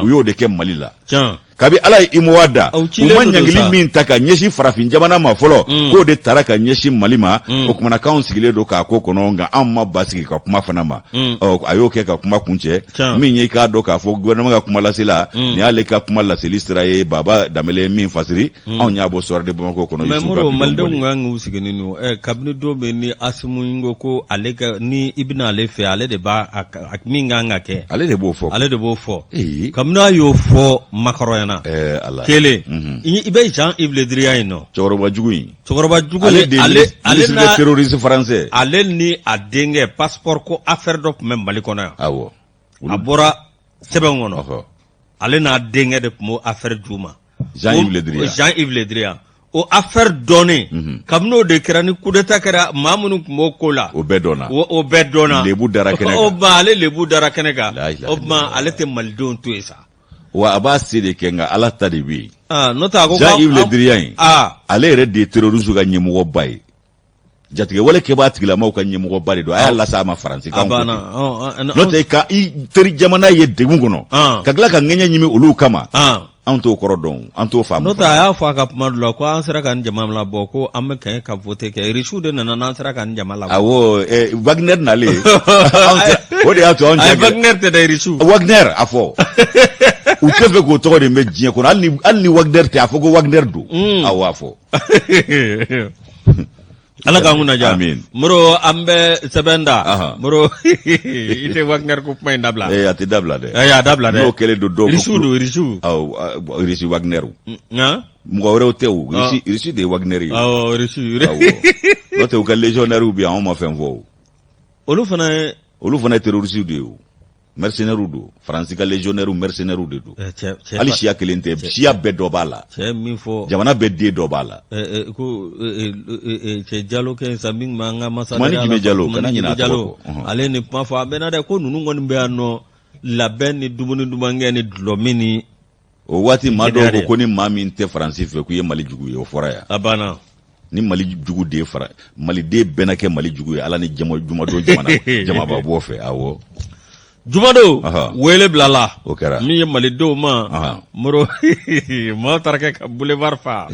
U y'o de kɛ Mali la. Kabi Ala ye UEMOA da, u ma ɲangili min ta ka ɲɛsin farafin jamana ma fɔlɔ, k'o de tara ka ɲɛsin Mali ma. O tuma na k'anw sigilen don k'a ko kɔnɔ, nka anw ma ba sigi ka kuma fana ma. Ɔ, a y'o kɛ ka kuma kuncɛ. Min ye i k'a dɔn k'a fɔ gouvernement ka kuma lasela, nin y'ale ka kuma laseli sira ye. Baba Danbele min fasiri, anw y'a bɔ Soir de Bamako kɔnɔ. Mais Moro, malidenw kan k'u sigi ni nin kabini don min ni Asimu ko ale ka ni i bɛna ale fɛ, ale de b'a min kan ka kɛ, ale de b'o fɔ. Ale de b'o fɔ. Kabini a y'o fɔ Macron ɲɛna, kelen, i bɛ Jean Yves Le Drian in nɔ. Cɛkɔrɔba jugu in. Cɛkɔrɔba jugu. Ale de ale n'a terroriste français. Ale ni a denkɛ, passeport ko affaire dɔ tun bɛ Mali kɔnɔ yan. A bɔra sɛbɛn kɔnɔ, ale n'a denkɛ de tun b'o affaire d'u ma. Jean-Yves Le Drian. Jean-Yves Le Drian, o affaire dɔnnen. Kabini o de kɛra ni coup d'état kɛra, maa minnu tun b'o ko la, o bɛɛ dɔnna. O bɛɛ dɔnna. Lebu dara kɛnɛ kan. O tuma ale lebu dara kɛnɛ kan. O tuma ale tɛ malidenw to yen sa. Wa a b'a se de kɛ, nka Ala ta de bɛ yen. N'o tɛ a ko Jean-Yves Le Drian in, ale yɛrɛ de ye terroriste ka ɲɛmɔgɔba ye, jatigɛwale kɛbaa tigilamaw ka ɲɛmɔgɔba de don. A y'a lase a ma Faransi kan. N'o tɛ ka i teri jamana ye degun kɔnɔ, ka tila ka ŋɛɲɛ ɲimi olu kama, anw t'o kɔrɔ dɔn, an t'o faamu. N'o tɛ a y'a fɔ a ka kuma dɔ la ko an sera ka nin jama labɔ, ko an bɛ kɛ ka vote kɛ, Irisiw de nana n'an sera ka nin jama labɔ. Awɔ, Wagner nalen, o de y'a to anw. Ayi, Wagner tɛ dɛ, Irisiw. Wagner, a fɔ u tɛ fɛ k'o tɔgɔ de mɛn diɲɛ kɔnɔ. Hali ni Wagner tɛ, a fɔ ko Wagner don. Awɔ, a fɔ. Ala k'an kunna diya. Amin. Moro, an bɛ sɛbɛn da. Moro, i tɛ Wagner ko kuma in dabila. Ee, a tɛ dabila dɛ. Ayi, a dabila dɛ. N'o kɛlen don dɔw. Irisiw don, Irisiw. Awɔ, Irisi Wagner. Nka. Mɔgɔ wɛrɛw tɛ o. Irisi, Irisi de ye Wagner ye. Awɔ, Irisi. Awɔ. N'o tɛ u ka légionnaires bɛ yan, anw ma fɛn fɔ o. Olu fana ye. Olu fana ye terroristes de ye o. Mercenaires don, Faransi ka légionnaires mercenaires de don. Hali siya kelen tɛ, siya bɛɛ dɔ b'a la. Cɛ min fɔ. Jamana bɛɛ den dɔ b'a la. Ko cɛ Jalo kɛ sa min b'an ka masa. Tumani Jime Jalo, kana ɲinɛ a tɔgɔ kɔ. Ale ni kuma fɔ a mɛnna dɛ, ko ninnu kɔni bɛ yan nɔ labɛn ni dumuni dumankɛ ni dulɔmin ni. O waati maa dɔw ko ko ni maa min tɛ Faransi fɛ k'i ye Mali jugu ye, o fɔra yan. A banna. Ni Mali jugu de ye fara Maliden bɛɛ na kɛ Mali jugu ye Ala ni jama jumadon jamana jamaba bɔ fɛ, awɔ. Jumadon wele bilala o kɛra min ye malidenw ma moro maaw taara kɛ ka boulevard fa,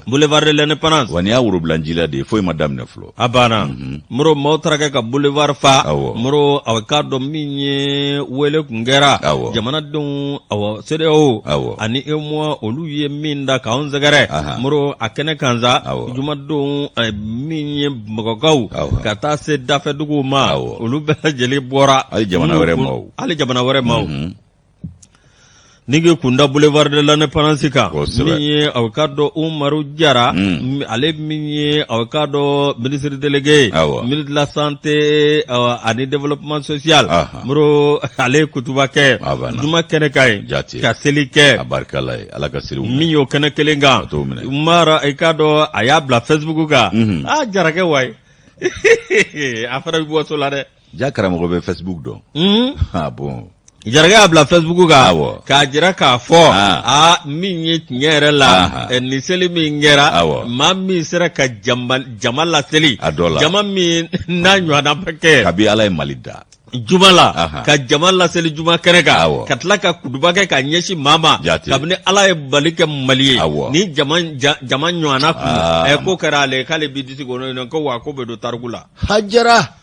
boulevard de l'indépendance. Wa nin y'a worobilanjila de ye, foyi ma daminɛ fɔlɔ. A banna mhm. Moro, maaw taara kɛ ka boulevard fa. Moro, aw k'a dɔn min ye wele kun kɛra jamanadenw, awɔ, CEDEAO ani UEMOA, olu ye min da k'anw sɛgɛrɛ moro a kɛnɛ kan sa jumadon, min ye Bamakɔkaw ka taa se dafɛduguw ma, olu bɛɛ lajɛlen bɔra. Hali jamana wɛrɛ maaw. Hali jamana wɛrɛ maaw. Ni k'i kun da boulevard de l'indépendance kan, min ye aw k'a dɔn Umaru Jara, ale min ye aw k'a dɔn ministre délégué, ministre de la santé ani développement social, moro ale ye kutuba kɛ juma kɛnɛ kan yen ka seli kɛ. A barika la ye, Ala ka seliw min y'o kɛnɛ kelen kan, Umaru, i k'a dɔn a y'a bila Facebook kan. Aa, Jarakɛ, wayi, a fana bɛ bɔ so la dɛ. Ja karamɔgɔ bɛ Facebook dɔn. Ah bon. Jarakɛ y'a bila Facebook kan k'a jira k'a fɔ aa min ye tiɲɛ yɛrɛ la, nin seli min kɛra, maa min sera ka jama laseli, a dɔ la jama min n'a ɲɔgɔnna ma kɛ kabi Ala ye Mali da. Juma la, ka jama laseli juma kɛnɛ kan, ka tila ka kutuba kɛ ka ɲɛsin maa ma kabini Ala ye Mali kɛ Mali ye, ni jama jama ɲɔgɔnna kun ko kɛra ale k'ale b'i disi gosi ko wa ko bɛ don tariku la. Hajara.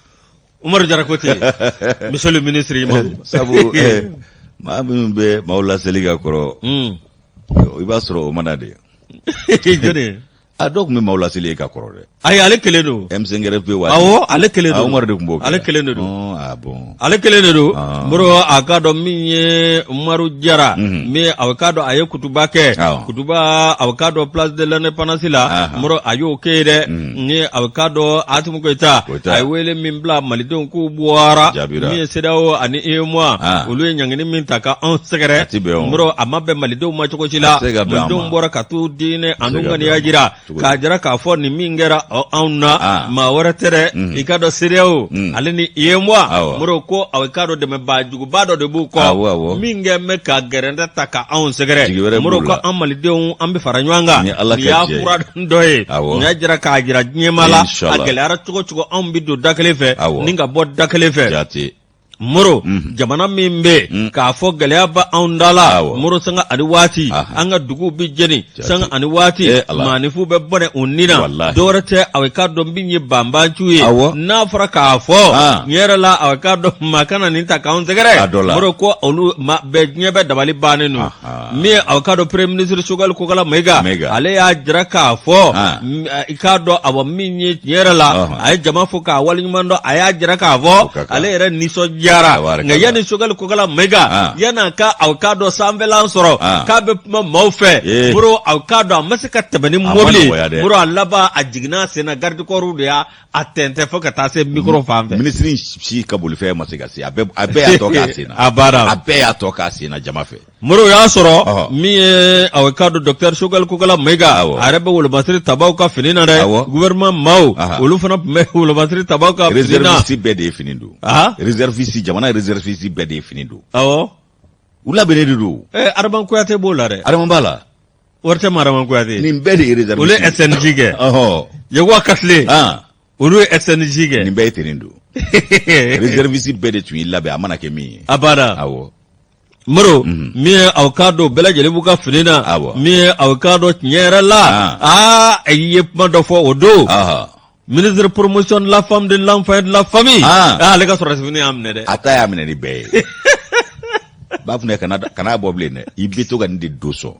Umaru Jara ko ten, monsieur le ministre imam. Sabu maa minnu bɛ maaw laseli ka kɔrɔ, i b'a sɔrɔ o ma na de. Jɔni? A dɔw tun bɛ maaw laseli ye ka kɔrɔ dɛ. Ayi, ale kelen don. M5RFP waati. Awɔ, ale kelen don. Umaru de tun b'o kɛ. Ale kelen de don. Ah bon. Ale kelen de don. Moro, a k'a dɔn min ye Umaru Jara, min a k'a dɔn a ye kutuba kɛ, kutuba a k'a dɔn place de l'indépendance la, Moro a y'o kɛ dɛ. Ni a k'a dɔn Asimi Goyita, a ye wele min bila malidenw k'u bɔra, min ye CEDEAO ani UEMOA, olu ye ɲangini min ta ka anw sɛgɛrɛ, Moro a ma bɛn malidenw ma cogo si la. Malidenw bɔra ka t'u diinɛ an'u ŋaniya jira, k'a jira k'a fɔ nin min kɛra anw na, maa wɛrɛ tɛ dɛ, i k'a dɔn CEDEAO ale ni UEMOA, Moro ko a k'a dɔn dɛmɛbaa juguba dɔ de b'u kɔ min kɛ bɛ ka gɛrɛntɛ ta ka anw sɛgɛrɛ. Moro ko an malidenw, an bɛ fara ɲɔgɔn kan, nin y'a fura dɔ ye. Nin y'a jira k'a jira diɲɛmaa la, a gɛlɛyara cogo cogo, anw bɛ don da kelen fɛ ni ka bɔ da kelen fɛ. Moro, jamana min bɛ k'a fɔ gɛlɛya bɛ anw da la, Moro, sanga ani waati an ka duguw bɛ jeni, sanga ani waati maaninfinw bɛ bɔnɛ u ni na, dɔwɛrɛ tɛ, a k'a dɔn min ye banbanciw ye. N'a fɔra k'a fɔ tiɲɛ yɛrɛ la, a k'a dɔn maa kana nin ta k'anw sɛgɛrɛ, Moro ko olu bɛɛ diɲɛ bɛɛ dabali bannen don. Min ye a k'a dɔn premier ministre Choguel Kokala Mayiga, ale y'a jira k'a fɔ i k'a dɔn awa min ye tiɲɛ yɛrɛ la, a ye jama fo k'a waleɲuman dɔn. A y'a jira k'a fɔ ale yɛrɛ nisɔndiyara. Nka yanni Choguel Kokala Mayiga yanni a ka a k'a dɔn sanfɛlan sɔrɔ k'a bɛ kuma maaw fɛ, Moro, a k'a dɔn a ma se ka tɛmɛ ni mobili. Moro, a laban a jiginna a sen na, garde corps de y'a a tɛntɛn fo ka taa se micro fan fɛ. Minisiri si ka bolifɛn ma se ka se, a bɛɛ y'a tɔ k'a sen na. A banna. A bɛɛ y'a tɔ k'a sen na jama fɛ. Moro, y'a sɔrɔ min ye a k'a dɔn docteur Choguel Kokala Mayiga, a yɛrɛ bɛ wolomasiri tabaw ka fini na dɛ. Gouvernement maaw, olu fana tun bɛ wolomasiri tabaw ka fini na. Réserviste bɛɛ de ye fini don. Réserviste, jamana réserviste bɛɛ de ye fini don. Awɔ. U labɛnnen de don. Adama Kuyate b'o la dɛ. Adama b'a la. Wari tɛ Adama Kuyate. Nin bɛɛ de ye réserviste. Olu ye SNJ kɛ. Yakuba Katile. Olu ye SNJ kɛ. Nin bɛɛ ye tenue don. Réserviste bɛɛ de tun y'i labɛn, a mana kɛ min ye. A banna. Awɔ. Moro, min ye aw k'a dɔn bɛɛ lajɛlen b'u ka fini na. Min ye aw k'a dɔn tiɲɛ yɛrɛ la, aa, i ye kuma dɔ fɔ o don. Ministre promotion de la femme, de l'enfant et de la famille. Ale ka sɔrɔdasi fini y'a minɛ dɛ. A ta y'a minɛ ni bɛɛ ye. B'a fɔ kana bɔ bilen dɛ, i bɛ to ka nin de don sɔn.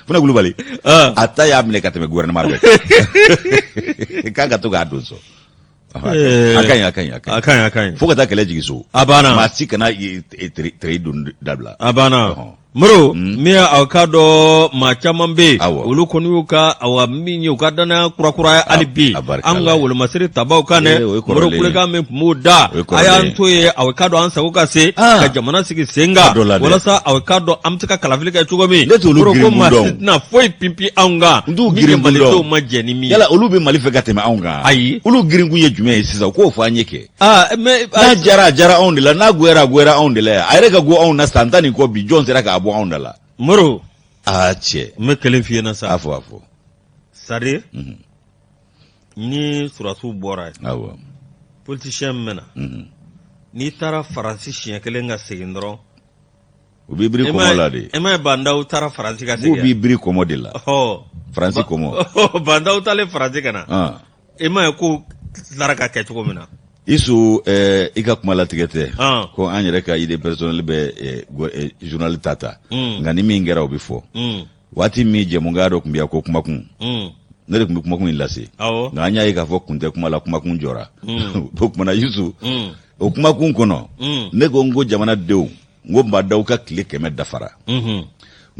Funa Kulubali. A ta y'a minɛ ka tɛmɛ gouvernement bɛɛ kan. K'a ka to k'a don sɔn. A ka ɲi, a ka ɲi, a ka ɲi. A ka ɲi, a ka ɲi. Fo ka taa kɛlɛ jigin so. A banna. Maa si kana treillis don dabila. A banna. Moro min ye aw k'a dɔn maa caman bɛ yen olu kɔni y'u ka awa min ye u ka danaya kurakuraya hali bi an ka wolomasiri tabaw kan dɛ Moro kulekan min tun b'u da a y'an to yen aw k'a dɔn an sago ka se ka jamana sigi sen kan walasa aw k'a dɔn an bɛ se ka kalafili kɛ cogo min Moro ko maa si tɛna foyi pinpin anw kan min ye malidenw ma jɛn ni min ye yala olu bɛ Mali fɛ ka tɛmɛ anw kan ayi olu girinkun ye jumɛn ye sisan u k'o fɔ an ye kɛ Aa mais n'a jara a jara anw de la n'a goyara a goyara anw de la yan a yɛrɛ ka go anw na san 10 ni kɔ bi jɔn sera k'a bɔ anw da la Moro aa cɛ n bɛ kelen f'i ɲɛna sa a fɔ a fɔ c'est à dire ni sɔrɔdasiw bɔra yen awɔ politicien min bɛ na n'i taara Faransi siɲɛ kelen ka segin dɔrɔn u b'i biri kɔmɔ la de e m'a ye Bah N'Daw taara Faransi ka segin k'u b'i biri kɔmɔ de la Faransi kɔmɔ Bah N'Daw taalen Faransi ka na e m'a ye ko tilara ka kɛ cogo min na Isu i ka kuma latigɛ tɛ ko an yɛrɛ ka idée personnelle bɛ journal ta ta nka ni min kɛra o bɛ fɔ waati min jɛmukan dɔ tun bɛ yan ko kumakun ne de tun bɛ kumakun in lase nka an y'a ye k'a fɔ kun tɛ kuma la kumakun jɔra o tuma na Yusu o kumakun kɔnɔ ne ko n ko jamanadenw n ko Bah N'Daw ka tile 100 dafara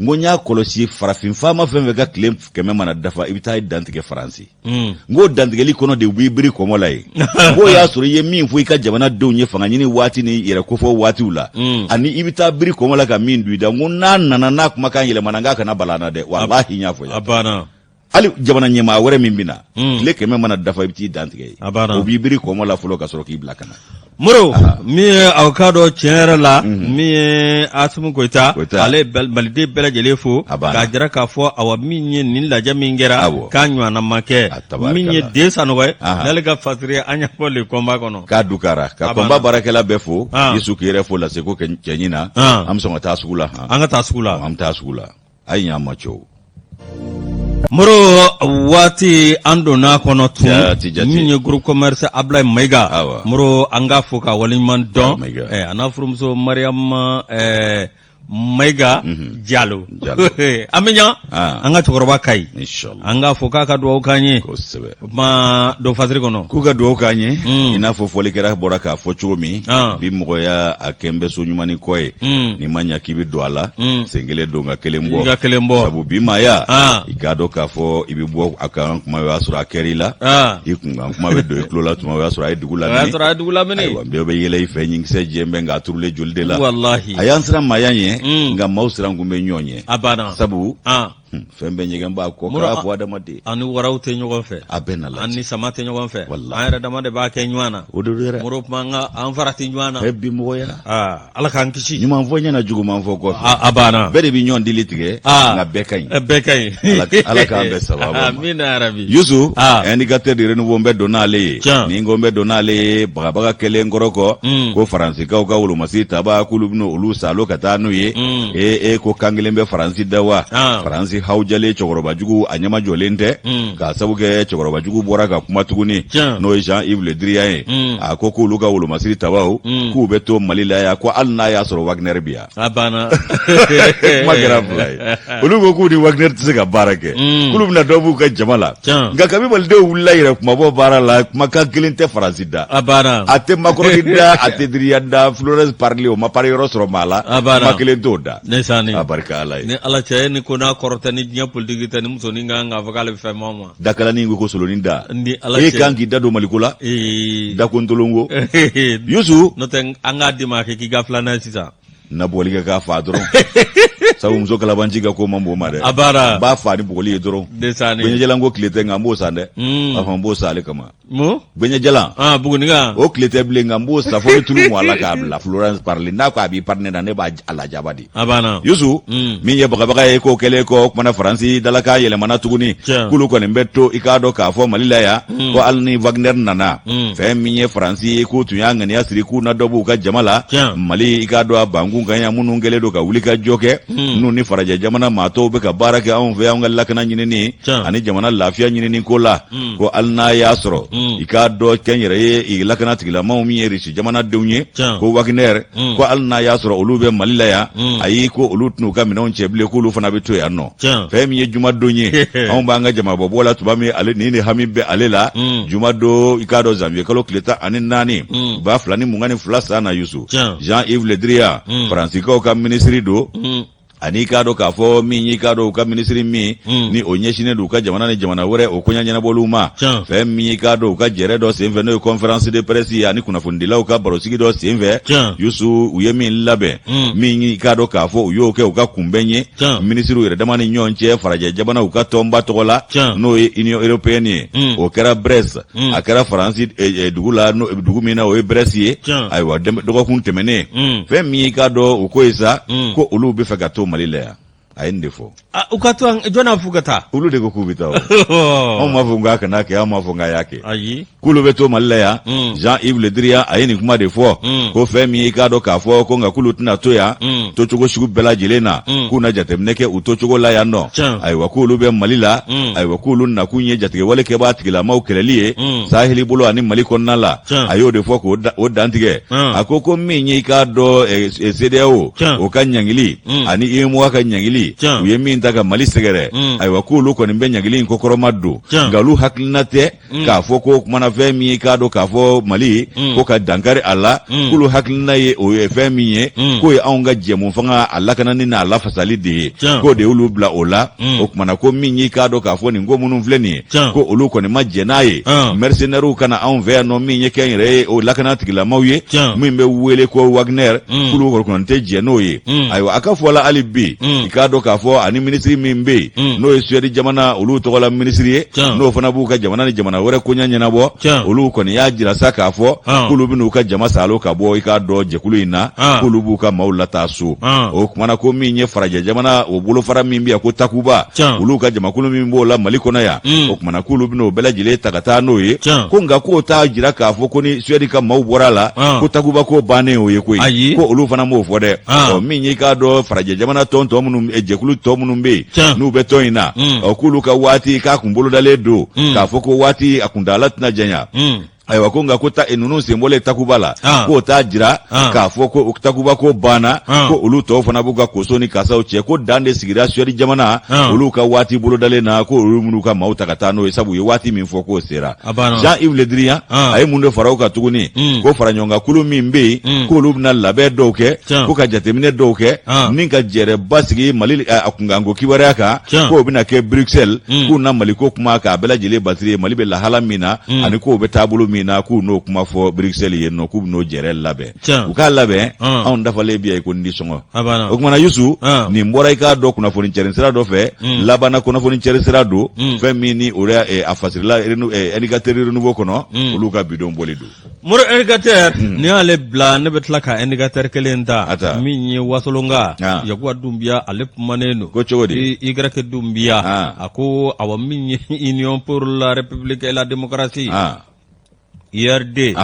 n ko n y'a kɔlɔsi farafin faama fɛn fɛn ka tile 100 mana dafa i bɛ taa i dantigɛ faransi n k'o dantigɛli kɔnɔ de u b'i biri kɔmɔ la yen n k'o y'a sɔrɔ i ye min fɔ i ka jamanadenw ye fanga ɲini waati ni yɛrɛ kofɔ waatiw la ani i bɛ taa biri kɔmɔ la ka min don i da n ko n'a nana n'a kumakan yɛlɛmana n k'a kana bala an na dɛ walahi n y'a fɔ yan hali jamana ɲɛmaa wɛrɛ min bɛ na tile 100 mana dafa i bɛ t'i dantigɛ yen o b'i biri kɔmɔ la fɔlɔ ka sɔrɔ k'i bila ka na Moro min ye aw k'a dɔn tiɲɛ yɛrɛ la min ye Asimi Goyita ale ye maliden bɛɛ lajɛlen fo k'a jira k'a fɔ awa min ye nin lajɛ min kɛra k'a ɲɔgɔnna ma kɛ min ye den Sanɔgɔ ye n'ale ka fasiri an y'a fɔ le combat kɔnɔ k'a dukara ka combat baarakɛla bɛɛ fo Yusu k'i yɛrɛ fo laseko cɛɲi na an bɛ sɔn ka taa sugu la an ka taa sugu la an bɛ taa sugu la a ye ɲ'an ma cɛw Moro waati an donna kɔnɔ tun min ye groupe commerce Ablaye Mayiga Moro an k'a fo ka waleɲuman dɔn a n'a furumuso Mariama Mayiga Jalo an bɛ ɲa an ka cɛkɔrɔba Kayi an k'a fo k'a ka dugawu k'an ye kuma don fasiri kɔnɔ k'u ka dugawu k'an ye i n'a fɔ fɔlikɛla bɔra k'a fɔ cogo min bi mɔgɔya a kɛn bɛ so ɲuman ni kɔ ye n'i ma ɲa k'i bɛ don a la sen kelen don ka kelen bɔ ka kelen bɔ sabu bi maaya i k'a dɔn k'a fɔ i bɛ bɔ a kan kuma o y'a sɔrɔ a kɛra i la i kunkan kuma bɛ don i tulo la tuma o y'a sɔrɔ a ye dugu lamini o y'a sɔrɔ a ye dugu lamini ayiwa bɛɛ bɛ yɛlɛ i fɛ ɲinkisɛ jɛn bɛ nka a turulen joli de la walahi a y'an siran maaya ɲɛ nka maaw siran kun bɛ ɲɔgɔn ɲɛ a banna sabu Fɛn bɛɛ ɲɛgɛn b'a kɔ k'a fɔ adamaden an ni waraw tɛ ɲɔgɔn fɛ a bɛɛ na an ni sama tɛ ɲɔgɔn fɛ an yɛrɛ dama de b'a kɛ ɲɔgɔn na o de don yɛrɛ moro kuma an ka an farati ɲɔgɔn na bi mɔgɔya ala k'an kisi ɲuman fɔ ɲɛna juguman fɔ kɔfɛ a banna bɛɛ de bɛ ɲɔgɔn dili tigɛ nka bɛɛ ka ɲi bɛɛ ka ɲi ala k'an bɛɛ sababu ma amina yarabi Yusu indicateur du renouveau n bɛ don n'ale ye ni n ko n bɛ don n'ale ye bagabaga kɛlen kɔrɔ kɔ ko faransikaw ka wolomasiri taba k'olu bɛna olu salo ka taa n'u ye ee e ko kan kelen bɛ faransi da wa faransi hawujalen cɛkɔrɔbajugu a ɲɛmajɔlen tɛ k'a sabu kɛ cɛkɔrɔbajugu bɔra ka kuma tuguni n'o ye Jean Yves Le Drian ye a ko k'olu ka wolomasiri tabaw k'u bɛ to Mali la yan ko hali n'a y'a sɔrɔ Wagner bi yan a banna kuma kɛra fila ye olu ko k'u ni Wagner tɛ se ka baara kɛ k'olu bɛna dɔ b'u ka jama la nka kabi malidenw wulila yɛrɛ kumabɔ baara la kumakan kelen tɛ faransi da a banna a tɛ Macron da a tɛ Drian da Florence Parly o ma pari yɔrɔ sɔrɔ maa la a banna kuma kelen t'o da ne sani a barika ala ye ni ala cɛ ni ko n'a kɔrɔ tɛ ni diɲɛ politiki tɛ ni musonin kan k'a fɔ k'ale bɛ fɛn ma ma dakalanin ko ko solonin da ni ala e cɛ kan k'i da don maliko la da ko ntolongo Yusu n'o tɛ an k'a d'i ma kɛ k'i ka filanan ye sisan na bugɔli kɛ k'a faa dɔrɔn sabu muso kalabanci ka ko man bon ma dɛ a baara n b'a faa ni bugɔli ye dɔrɔn desani gbeɲɛjalan ko tile tɛ nka n b'o san dɛ a fɔ n b'o san ale kama mun gbeɲɛjalan ah buguninka o tile tɛ bilen nka n b'o san fo ni tulu mɔ a la k'a bila Florence Parly n'a ko a b'i pari ne na ne b'a a lajaba de a banna Yusu min ye bagabaga ye k'o kɛlen kɔ o kumana Faransi dalakan yɛlɛmana tuguni k'olu kɔni bɛ to i k'a dɔn k'a fɔ Mali la yan ko hali ni Wagner nana fɛn min ye Faransi ye k'u tun y'a ŋaniya siri k'u na dɔ b'u ka jama la Mali i k'a dɔn a bankun kan yan minnu kɛlen don ka wuli ka jɔ kɛ n'u ni farajɛ jamana maa tɔw bɛ ka baara kɛ anw fɛ anw ka lakana ɲinini ani jamana lafiya ɲinini ko la ko hali n'a y'a sɔrɔ i k'a dɔn kɛnyɛrɛye lakana tigilamaw min ye Irisi jamanadenw ye ko Wagner ko hali n'a y'a sɔrɔ olu bɛ Mali la yan ayi ko olu tɛn'u ka minɛnw cɛ bilen k'olu fana bɛ to yan nɔ fɛn min ye jumadon ye anw b'an ka jamabɔbɔ la tuma min ale ni hami bɛ ale la jumadon i k'a dɔn zanwiye kalo tile 14 2022 san na Yusu Jean Yves Le Drian Faransikaw ka minisiri don. Ani i k'a dɔn k'a fɔ min y'i k'a dɔn u ka minisiri min ni o ɲɛsinnen don u ka jamana ni jamana wɛrɛ o koɲa ɲɛnabɔliw ma, fɛn min y'i k'a dɔn u ka jɛrɛ dɔ senfɛ, n'o ye conférence de presse ye, ani kunnafonidilaw ka barosigi dɔ senfɛ, Yusu, u ye min labɛn, min y'i k'a dɔn k'a fɔ u y'o kɛ u ka kunbɛn ye minisiriw yɛrɛ dama ni ɲɔgɔn cɛ farajɛ jamanaw ka tɔnba tɔgɔ la, n'o ye Union européenne ye. O kɛra Brest, a kɛra Faransi dugu la, dugu min na o ye Brest ye. Ayiwa, dɔgɔkun tɛmɛnen, fɛn min y'i k'a dɔn u ko ye sa ko olu bɛ fɛ ka to Mali la yan. A ye nin de fɔ. U ka to, jɔn n'a f'u ka taa? Olu de ko k'u bɛ taa. O anw m'a fɔ k'a kana kɛ, anw m'a fɔ k'a y'a kɛ. Ayi. K'olu bɛ to Mali la yan. Jean-Yves Le Drian, a ye nin kuma de fɔ ko fɛn min y'i k'a dɔn k'a fɔ ko nka k'olu tɛna to yan tocogo sugu bɛɛ lajɛlen na, k'u na jateminɛ kɛ u tocogo la yan nɔ. Ayiwa, k'olu bɛ Mali la. Ayiwa, k'olu nakun ye jatigɛwale kɛbaa tigilamaw kɛlɛli ye saheli bolo ani Mali kɔnɔna la. A y'o de fɔ k'o dantigɛ. A ko ko min y'i k'a dɔn CEDEAO o ka ɲangili ani UEMOA ka ɲangili, u ye min ta ka Mali sɛgɛrɛ, ayiwa, k'olu kɔni bɛ ɲangili in kɔkɔrɔma don, nka olu hakilina tɛ k'a fɔ ko kumana fɛn min ye k'a dɔn k'a fɔ Mali ko ka dankari a la. K'olu hakilina ye o ye fɛn min ye, k'o ye anw ka jɛmu fanga a lakanani n'a lafasali de ye, k'o de y'olu bila o la. O kumana ko min y'i k'a dɔn k'a fɔ nin ko minnu filɛ nin ye, ko olu kɔni ma jɛn n'a ye mercenaires ka na anw fɛ yan nɔ, min ye kɛnyɛrɛ ye o lakana tigilamaw ye min bɛ wele ko Wagner, k'olu kɔni tɛ jɛn n'o ye. Ayiwa, a ka fɔ la hali bi, i k'a dɔn k'a fɔ ani minisiri min bɛ yen, n'o ye Suède jamana olu tɔgɔla minisiri ye, n'o fana b'u ka jamana ni jamana wɛrɛ koɲɛ ɲɛnabɔ, olu kɔni y'a jira sa k'a fɔ k'olu bɛn'u ka jama saalo ka bɔ i k'a dɔn jɛkulu in na, k'olu b'u ka maaw lataa so. O kumana ko min ye farajɛ jamana o bolofara min bɛ yan ko Takuba, olu ka jamakulu min b'o la Mali kɔnɔ yan, o kumana k'olu bɛn'o bɛɛ lajɛlen ta ka taa n'o ye. Ko nka k'o t'a jira k'a fɔ ko ni Suède ka maaw bɔra a la, ko Takuba ko bannen o ye koyi, ko olu fana m'o fɔ dɛ. Ɔ min y'i k'a dɔn farajɛ jamana tɔn tɔ minnu, jɛkulu tɔ minnu bɛ yen n'u bɛ tɔn in na, ɔ k'olu ka waati k'a kun bolodalen don k'a fɔ ko waati a kuntaala tɛna janya. Ayiwa, ko nka ko ta ninnu sen bɔlen Takuba la, k'o t'a jira k'a fɔ ko Takuba ko banna, ko olu tɔw fana b'u ka koso ni kasaw cɛ, ko dan de sigira Suède jamana olu ka waati bolodalen na, ko olu minnu ka maaw ta ka taa n'o ye, sabu u ye waati min fɔ k'o sera. Jean-Yves Le Drian, a ye mun de fara o kan tuguni? Ko faraɲɔgɔnkankulu min bɛ yen, k'olu bɛna labɛn dɔw kɛ, ko ka jateminɛ dɔw kɛ ni ka jɛrɛba sigi Mali a kunkanko kibaruya kan, k'o bɛna kɛ Bruxelles, k'u na Maliko kuma k'a bɛɛ lajɛlen batiri ye, Mali bɛ lahala min na ani k'o bɛ taabolo min na, k'u n'o kuma fɔ Bruxelles yen nɔ, k'u bɛn'o jɛrɛ labɛn. U k'a labɛn, anw dafalen bi yan i ko nisɔngɔ. O kumana Yusu, nin bɔra i k'a dɔn kunnafoni cɛrin sira dɔ fɛ, labanna kunnafoni cɛrin sira don, fɛn min ni o a fasirila Indicateur Renouveau kɔnɔ, olu ka bidon bɔli don. Moro, Indicateur nin y'ale bila, ne bɛ tila ka Indicateur kelen ta min ye Wasolonka Yakuba Dunbiya, ale kumanen don. Ko cogo di? Y Dunbiya, a ko awa min ye Union pour la République et la démocratie, URD,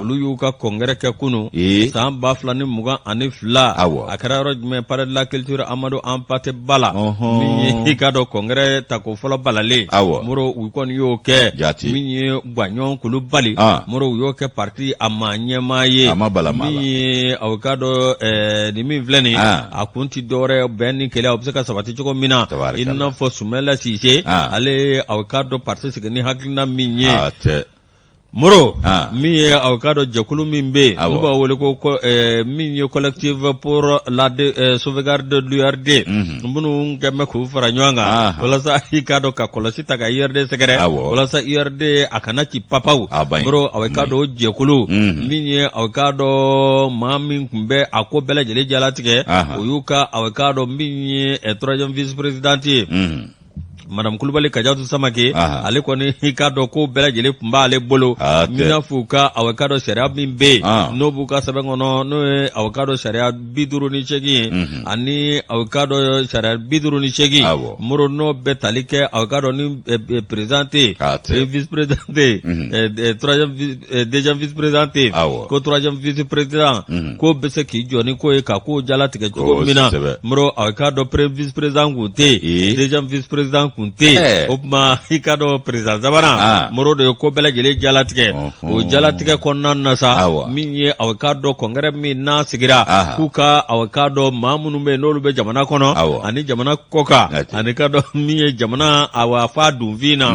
olu y'u ka congrès kɛ kunun san 2022. A kɛra yɔrɔ jumɛn? Palais de la culture Amadou Hampâté Bâ la. Min ye i k'a dɔn congrès tako fɔlɔ balalen, Moro, u kɔni y'o kɛ. Min ye Gwaɲɔn Kulubali, Moro, u y'o kɛ parti a maa ɲɛmaa ye. Min ye aw k'a dɔn nin min filɛ nin, a kun ti dɔwɛrɛ, bɛn ni kelenya o bɛ se ka sabati cogo min na, i n'a fɔ Sumala Sise, ale aw k'a dɔn parti sigi ni hakilina min ye. Moro, min ye aw k'a dɔn jɛkulu min bɛ yen n'u b'a wele ko min ye Collectif pour la sauvegarde de l'URD, minnu kɛlen bɛ k'u fara ɲɔgɔn kan walasa i k'a dɔn ka kɔlɔsi ta ka URD sɛgɛrɛ, walasa URD a kana ci papaw. Moro, aw k'a dɔn o jɛkulu min ye aw k'a dɔn maa min tun bɛ a ko bɛɛ lajɛlen jalatigɛ, o y'u ka aw k'a dɔn min ye troisième vice présidente ye, Madame Kulubali Kajatu Samake. Ale kɔni i k'a dɔn ko bɛɛ lajɛlen tun b'ale bolo, i n'a fɔ u ka aw k'a dɔn sariya min bɛ yen n'o b'u ka sɛbɛn kɔnɔ, n'o ye aw k'a dɔn sariya 58 ye, ani aw k'a dɔn sariya 58, Moro, n'o bɛ tali kɛ aw k'a dɔn ni président tɛ yen, vice président tɛ yen, troisième deuxième vice président tɛ yen, ko troisième vice président ko bɛ se k'i jɔ ni ko ye ka ko jalatigɛ cogo min na. Moro, aw k'a dɔn premier vice président kun tɛ yen, deuxième vice président kun tɛ yen, o tuma i k'a dɔn président sabanan, Moro, de ye ko bɛɛ lajɛlen jalatigɛ. O jalatigɛ kɔnɔna na sa, min ye aw k'a dɔn congrès min n'a sigira, k'u ka aw k'a dɔn maa minnu bɛ yen n'olu bɛ jamana kɔnɔ ani jamana kɔkan, ani k'a dɔn min ye jamana awa fa dunfin na.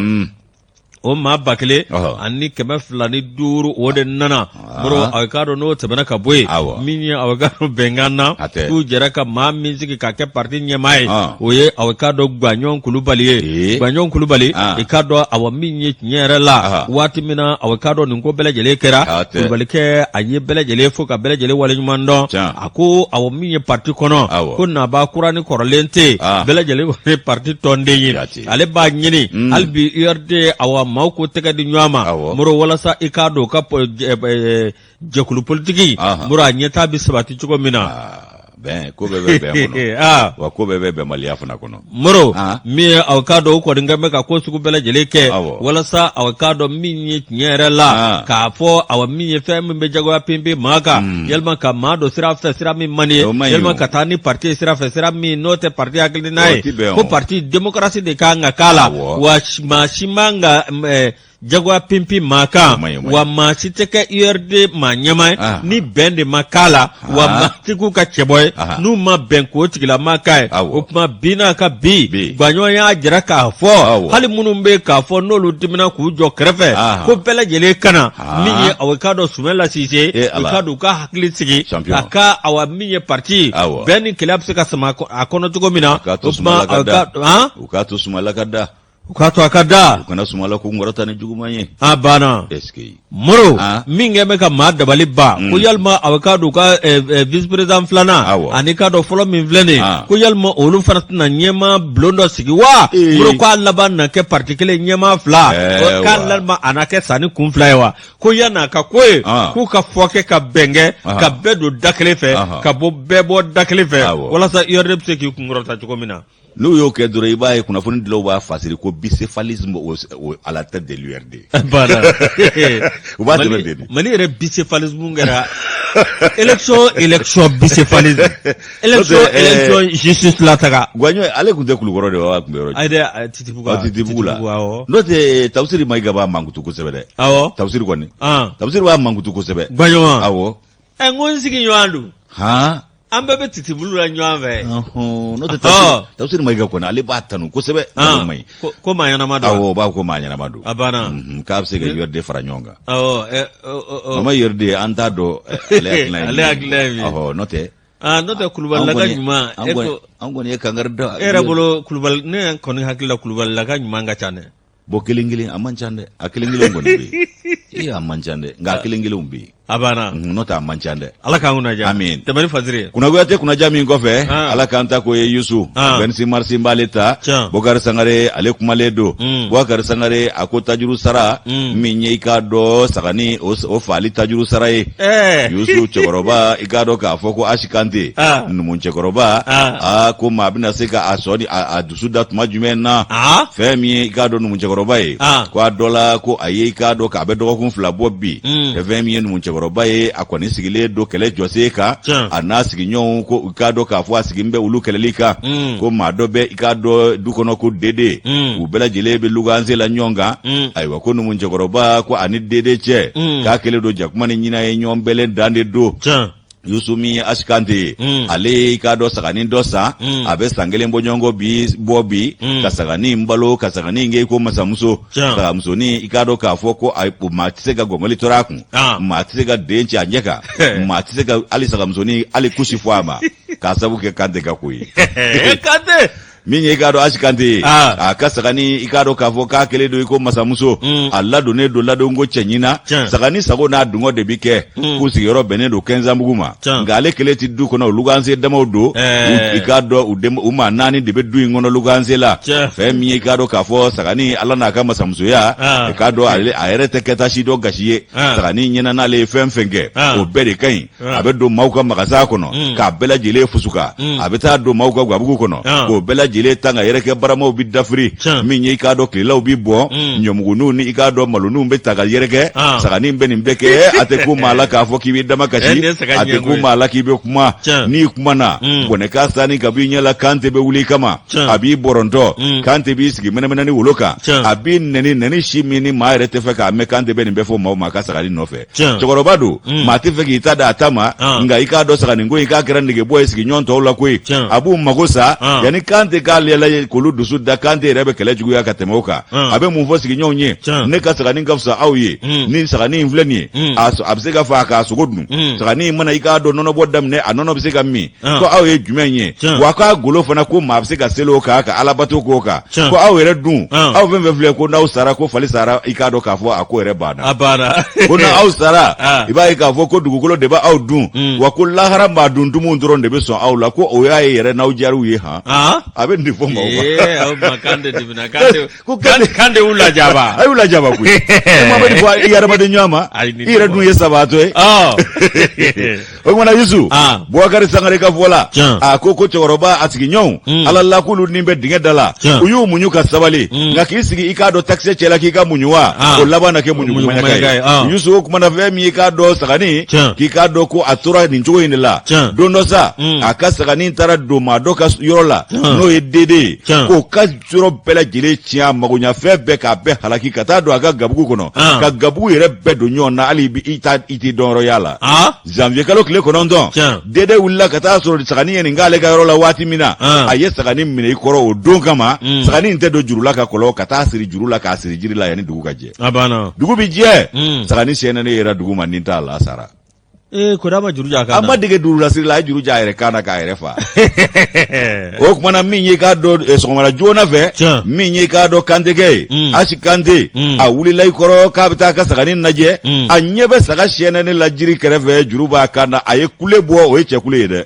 O maa 1205, o de nana. Moro, a k'a dɔn n'o tɛmɛna ka bɔ yen, min ye aw k'a dɔn bɛnkan na, k'u jɛra ka maa min sigi ka kɛ parti ɲɛmaa ye, o ye aw k'a dɔn Gbaɲɔn Kulubali ye. Gbaɲɔn Kulubali, i k'a dɔn awa min ye tiɲɛ yɛrɛ la, waati min na aw k'a dɔn nin ko bɛɛ lajɛlen kɛra, Kulubalikɛ a ye bɛɛ lajɛlen fo ka bɛɛ lajɛlen waleɲuman dɔn. A ko awa min ye parti kɔnɔ, ko nabaa kura ni kɔrɔlen tɛ yen, bɛɛ lajɛlen kɔni ye parti tɔnden ye. Ale b'a ɲini hmm. hali bi URD awa maaw k'u tɛgɛ di ɲɔgɔn ma, Moro, walasa i k'a dɔn u ka jɛkulu politiki, Moro, a ɲɛtaa bɛ sabati cogo min na. Ah, bɛn ko bɛɛ bɛ bɛn kɔnɔ, ah. wa ko bɛɛ bɛ bɛnbaliya fana kɔnɔ. Moro, ah. min ye aw k'a dɔn u kɔni kɛn bɛ ka ko sugu bɛɛ lajɛlen kɛ walasa aw k'a dɔn min ye tiɲɛ yɛrɛ la, k'a fɔ awa min ye fɛn min bɛ jagoya pinpin maa kan, yalima ka maa don sira fɛ sira min man di ye, yalima ka taa ni parti ye sira fɛ sira min n'o tɛ parti hakilina ye, ko parti démocratie de kan ka k'a la, wa maa si man ka jagoya pinpin maa kan, wa maa si tɛ kɛ URD maa ɲɛmaa ye ni bɛn de ma k'a la, wa maa tɛ k'u ka cɛbɔ ye n'u ma bɛn k'o tigilamaa k'a ye. O tuma bi n'a ka bi, Gbaɲɔn y'a jira k'a fɔ hali minnu bɛ k'a fɔ n'olu dimina k'u jɔ kɛrɛfɛ, ko bɛɛ lajɛlen ka na min ye aw k'a dɔn Sumala Sise, u k'a dɔn u ka hakili sigi a ka awa min ye parti bɛn ni kelenya bɛ se ka sama a kɔnɔ cogo min na. O tuma u k'a to Sumala ka da. U k'a to a ka da. U kana Sumala ko kɔrɔta ni juguman ye. A banna. Moro, min kɛ bɛ ka maa dabali ban, ko yalima a k'a dɔn u ka vice président filanan ani k'a dɔn fɔlɔ min filɛ nin, ko yalima olu fana tɛna ɲɛmaa bulon dɔ sigi wa? Moro, k'a laban na kɛ parti kelen ɲɛmaa fila, k'a laban a na kɛ sa ni kun fila ye wa? Ko yan'a ka ko ye, k'u ka fɔ kɛ ka bɛn kɛ ka bɛɛ don da kelen fɛ, ka bɔ bɛɛ bɔ da kelen fɛ, walasa URD bɛ se k'i kunkɔrɔta cogo min na. N'u y'o kɛ dɔrɔn, i b'a ye kunnafoni dilaw b'a fasiri ko bicéphalisme à la tête de l'URD. Banna. U b'a dɛmɛ de. Mali yɛrɛ bicéphalisme kɛra élection élection bicéphalisme, élection élection justice lataga. Gwaɲɔ ale tun tɛ Kulukɔrɔ de wa? A tun bɛ yɔrɔ Ayi dɛ, Titibugu. Titibugu la. N'o tɛ, Tafsiri Mayiga b'a mankutu kosɛbɛ dɛ. Tafsiri kɔni. Tafsiri b'a mankutu kosɛbɛ. Gwaɲɔ. Awɔ. Ɛ, n ko n sigiɲɔgɔn don. Han. An bɛɛ bɛ Titibugu la ɲɔgɔn fɛ. N'o tɛ, Tafsiri Mayiga kɔni, ale b'a tanu kosɛbɛ. Ko maa ɲɛnama don. Awɔ, o b'a ko maa ɲɛnama don. A banna. K'a bɛ se ka URD fara ɲɔgɔn kan. Awɔ. Mama URD, an t'a dɔn ale hakilina ye. Ale hakilina ye min ye. Ɔhɔ, n'o tɛ. Aa, n'o tɛ, Kulubalilaka ɲuman. An kɔni ye kangari da. E yɛrɛ bolo Kulubali, ne kɔni hakili la Kulubalilaka ɲuman ka ca dɛ. Bon, kelen kelen, a man ca dɛ. A kelen kelen kɔni bɛ yen. Ee, a man ca dɛ, nka a kelen kelenw bɛ yen. A banna. N'o tɛ, a man ca dɛ. Ala k'an kunna diya. Amin. Tɛmɛ ni fasiri ye. Kunnagoya tɛ kunnaja min kɔfɛ, Ala k'an ta ko ye Yusu. 26 mars b'ale ta. Bokari Sangare ale kumalen don. Bokari Sangare a ko tajuru sara min ye i k'a dɔn sagani o faali tajuru sara ye. Yusu cɛkɔrɔba, i k'a dɔn k'a fɔ ko Asi Kante, numu cɛkɔrɔba, aa ko maa bɛna se ka a sɔn ni a dusu da tuma jumɛn na? Fɛn min ye i k'a dɔn numu cɛkɔrɔba ye, ko a dɔ la ko a ye i k'a dɔn k'a bɛ dɔgɔkun 2 bɔ bi. Fɛn min ye numu cɛkɔrɔba ye, a kɔni sigilen don kɛlɛ jɔsen kan, a n'a sigiɲɔgɔnw, ko i k'a dɔn k'a fɔ a sigin bɛ olu kɛlɛli kan, ko maa dɔ bɛ i k'a dɔn du kɔnɔ ko Dede, u bɛɛ lajɛlen bɛ luwanse la ɲɔgɔn kan. Ayiwa, ko numu cɛkɔrɔba ko ani Dede cɛ, k'a kɛlen don jakuma ni ɲinɛ ye, ɲɔgɔn bɛlɛn dan de don. Yusu min ye Asikante ye, ale ye i k'a dɔn saganin dɔ san, a bɛ san kelen bɔɲɔgɔnko bi bɔ bi, ka saganin balo, ka saganin kɛ i ko masamuso. Sagamusonin, i k'a dɔn k'a fɔ ko maa tɛ se ka gɔngɔli tɔrɔ a kun, maa tɛ se ka den ci a ɲɛ kan, maa tɛ se ka hali sagamusonin hali kusi fɔ a ma, k'a sabu kɛ Kante ka ko ye. Kante. Min ye i k'a dɔn Asikante ye, a ka sagani, i k'a dɔn k'a fɔ k'a kɛlen don i ko masamuso, a ladonnen don ladonko cɛɲi na. Sagani sago n'a dungɔ de bi kɛ. K'u sigiyɔrɔ bɛnnen don Kɛnzanbugu ma, nka ale kelen tɛ du kɔnɔ, luwanse damaw don. I k'a dɔn u maa naani de bɛ du in kɔnɔ luwanse la. Fɛn min ye i k'a dɔn k'a fɔ sagani, Ala n'a ka masamusoya, i k'a dɔn a yɛrɛ tɛ kɛta si dɔ gasi ye. Sagani ɲɛna n'ale ye fɛn fɛn kɛ, o bɛɛ de ka ɲi. A bɛ don maaw ka magasan kɔnɔ k'a bɛɛ lajɛlen fusuka, a bɛ taa don maaw ka gabugu kɔnɔ k'o bɛɛ lajɛlen tan ka yɛrɛkɛ, baramaw bɛ dafiri. Min ye i k'a dɔn tilelaw bɛ bɔn, ɲɔmuguninw ni i k'a dɔn maloninw bɛ ta ka yɛrɛkɛ. Saganin bɛ nin bɛɛ kɛ, a tɛ kun maa la k'a fɔ k'i bɛ dama kasi, a tɛ kun maa la k'i bɛ kuma. N'i kumana, bɔnɛ ka sani ka b'i ɲɛ la, Kante bɛ wuli i kama, a b'i bɔrɔntɔ. Kante b'i sigi mɛnɛmɛnɛ ni wolo kan, a b'i nɛni nɛni si min ni maa yɛrɛ tɛ fɛ k'a mɛn. Kante bɛ nin bɛɛ fɔ maaw ma a ka saganin nɔfɛ. Cɛkɔrɔba don, maa tɛ fɛ k'i ta da a ta ma, nka i k'a dɔn saganin ko in k'a kɛra negebɔ ye sigiɲɔgɔn tɔw la koyi. A b'u mago sa yanni Kante k'ale lajɛ k'olu dusu da Kante yɛrɛ bɛ kɛlɛ juguya ka tɛmɛ o kan. A bɛ mun fɔ sigiɲɔgɔnw ye? Ne ka saganin ka fisa aw ye. Ni saganin in filɛ nin ye, a bɛ se ka faa k'a sogo dun. Saganin in mana i k'a dɔn nɔnɔbɔ daminɛ, a nɔnɔ bɛ se ka min. Ko aw ye jumɛn ye? Wa k'a golo fana, ko maa bɛ se ka seli o kan, ka alabato k'o kan. Ko aw yɛrɛ dun, aw fɛn fɛn filɛ, ko n'aw sara, ko fali sara, i k'a dɔn k'a fɔ a ko yɛrɛ banna. A banna. Ko n'aw sara, i b'a ye k'a fɔ ko dugukolo de bɛ aw dun. Wa ko lahara maa dun dumu dɔrɔn de bɛ sɔn aw la. Ko o y'a ye yɛrɛ n'aw diyar'u ye han. A bɛ nin fɔ maaw ma. Ee, aw ma Kante dimina. Kante ko Kante y'u lajaba. A y'u lajaba koyi. E ma bɛ nin fɔ i hadamaden ɲɔgɔn ma, i yɛrɛ dun ye sabaatɔ ye. O tuma na Yusu, Bubakari Sangare ka fɔ la, a ko ko cɛkɔrɔba a sigiɲɔgɔnw, Ala la k'olu ni bɛ dingɛ da la, u y'u muɲu ka sabali. Nka k'i sigi i k'a dɔn takisɛ cɛ la k'i ka muɲu wa, o laban na kɛ muɲukumaya ye. Yusu, o tuma na fɛn min i k'a dɔn saganin, k'i k'a dɔn ko a tora nin cogo in de la. Don dɔ sa, a ka saganin taara don maa dɔ ka yɔrɔ la, n'o ye Dede ye, k'o ka yɔrɔ bɛɛ lajɛlen tiɲɛ, a magoɲafɛn bɛɛ k'a bɛɛ halaki, ka taa don a ka gabugu kɔnɔ, ka gabugu yɛrɛ bɛɛ don ɲɔgɔn na, hali i t'i dɔnyɔrɔ y'a la. Janvier kalo tile 9, Dede wulila ka taa sɔrɔ saganin ye nin k'ale ka yɔrɔ la waati min na, a ye saganin minɛ i kɔrɔ o don kama. Saganin tɛ don juru la ka kɔlɔn, ka taa siri juru la, k'a siri jiri la yanni dugu ka jɛ. Dugu bi jɛ, saganin siyɛnɛnen yera dugu ma, ni t'a la, a sara. Ee, ko ma juru ja kan, a ma dege jurulasiri la, a ye juru ja a yɛrɛ kan na k'a yɛrɛ fa. O tuma na min ye k'a dɔn sɔgɔmada joona fɛ, min ye k'a dɔn Kantekɛ ye, Asi Kante, a wulila i kɔrɔ k'a bɛ taa a ka saganin lajɛ. A ɲɛ bɛ saga siyɛnɛnen la jiri kɛrɛfɛ, juru b'a kan na. A ye kule bɔ, o ye cɛ kule ye dɛ.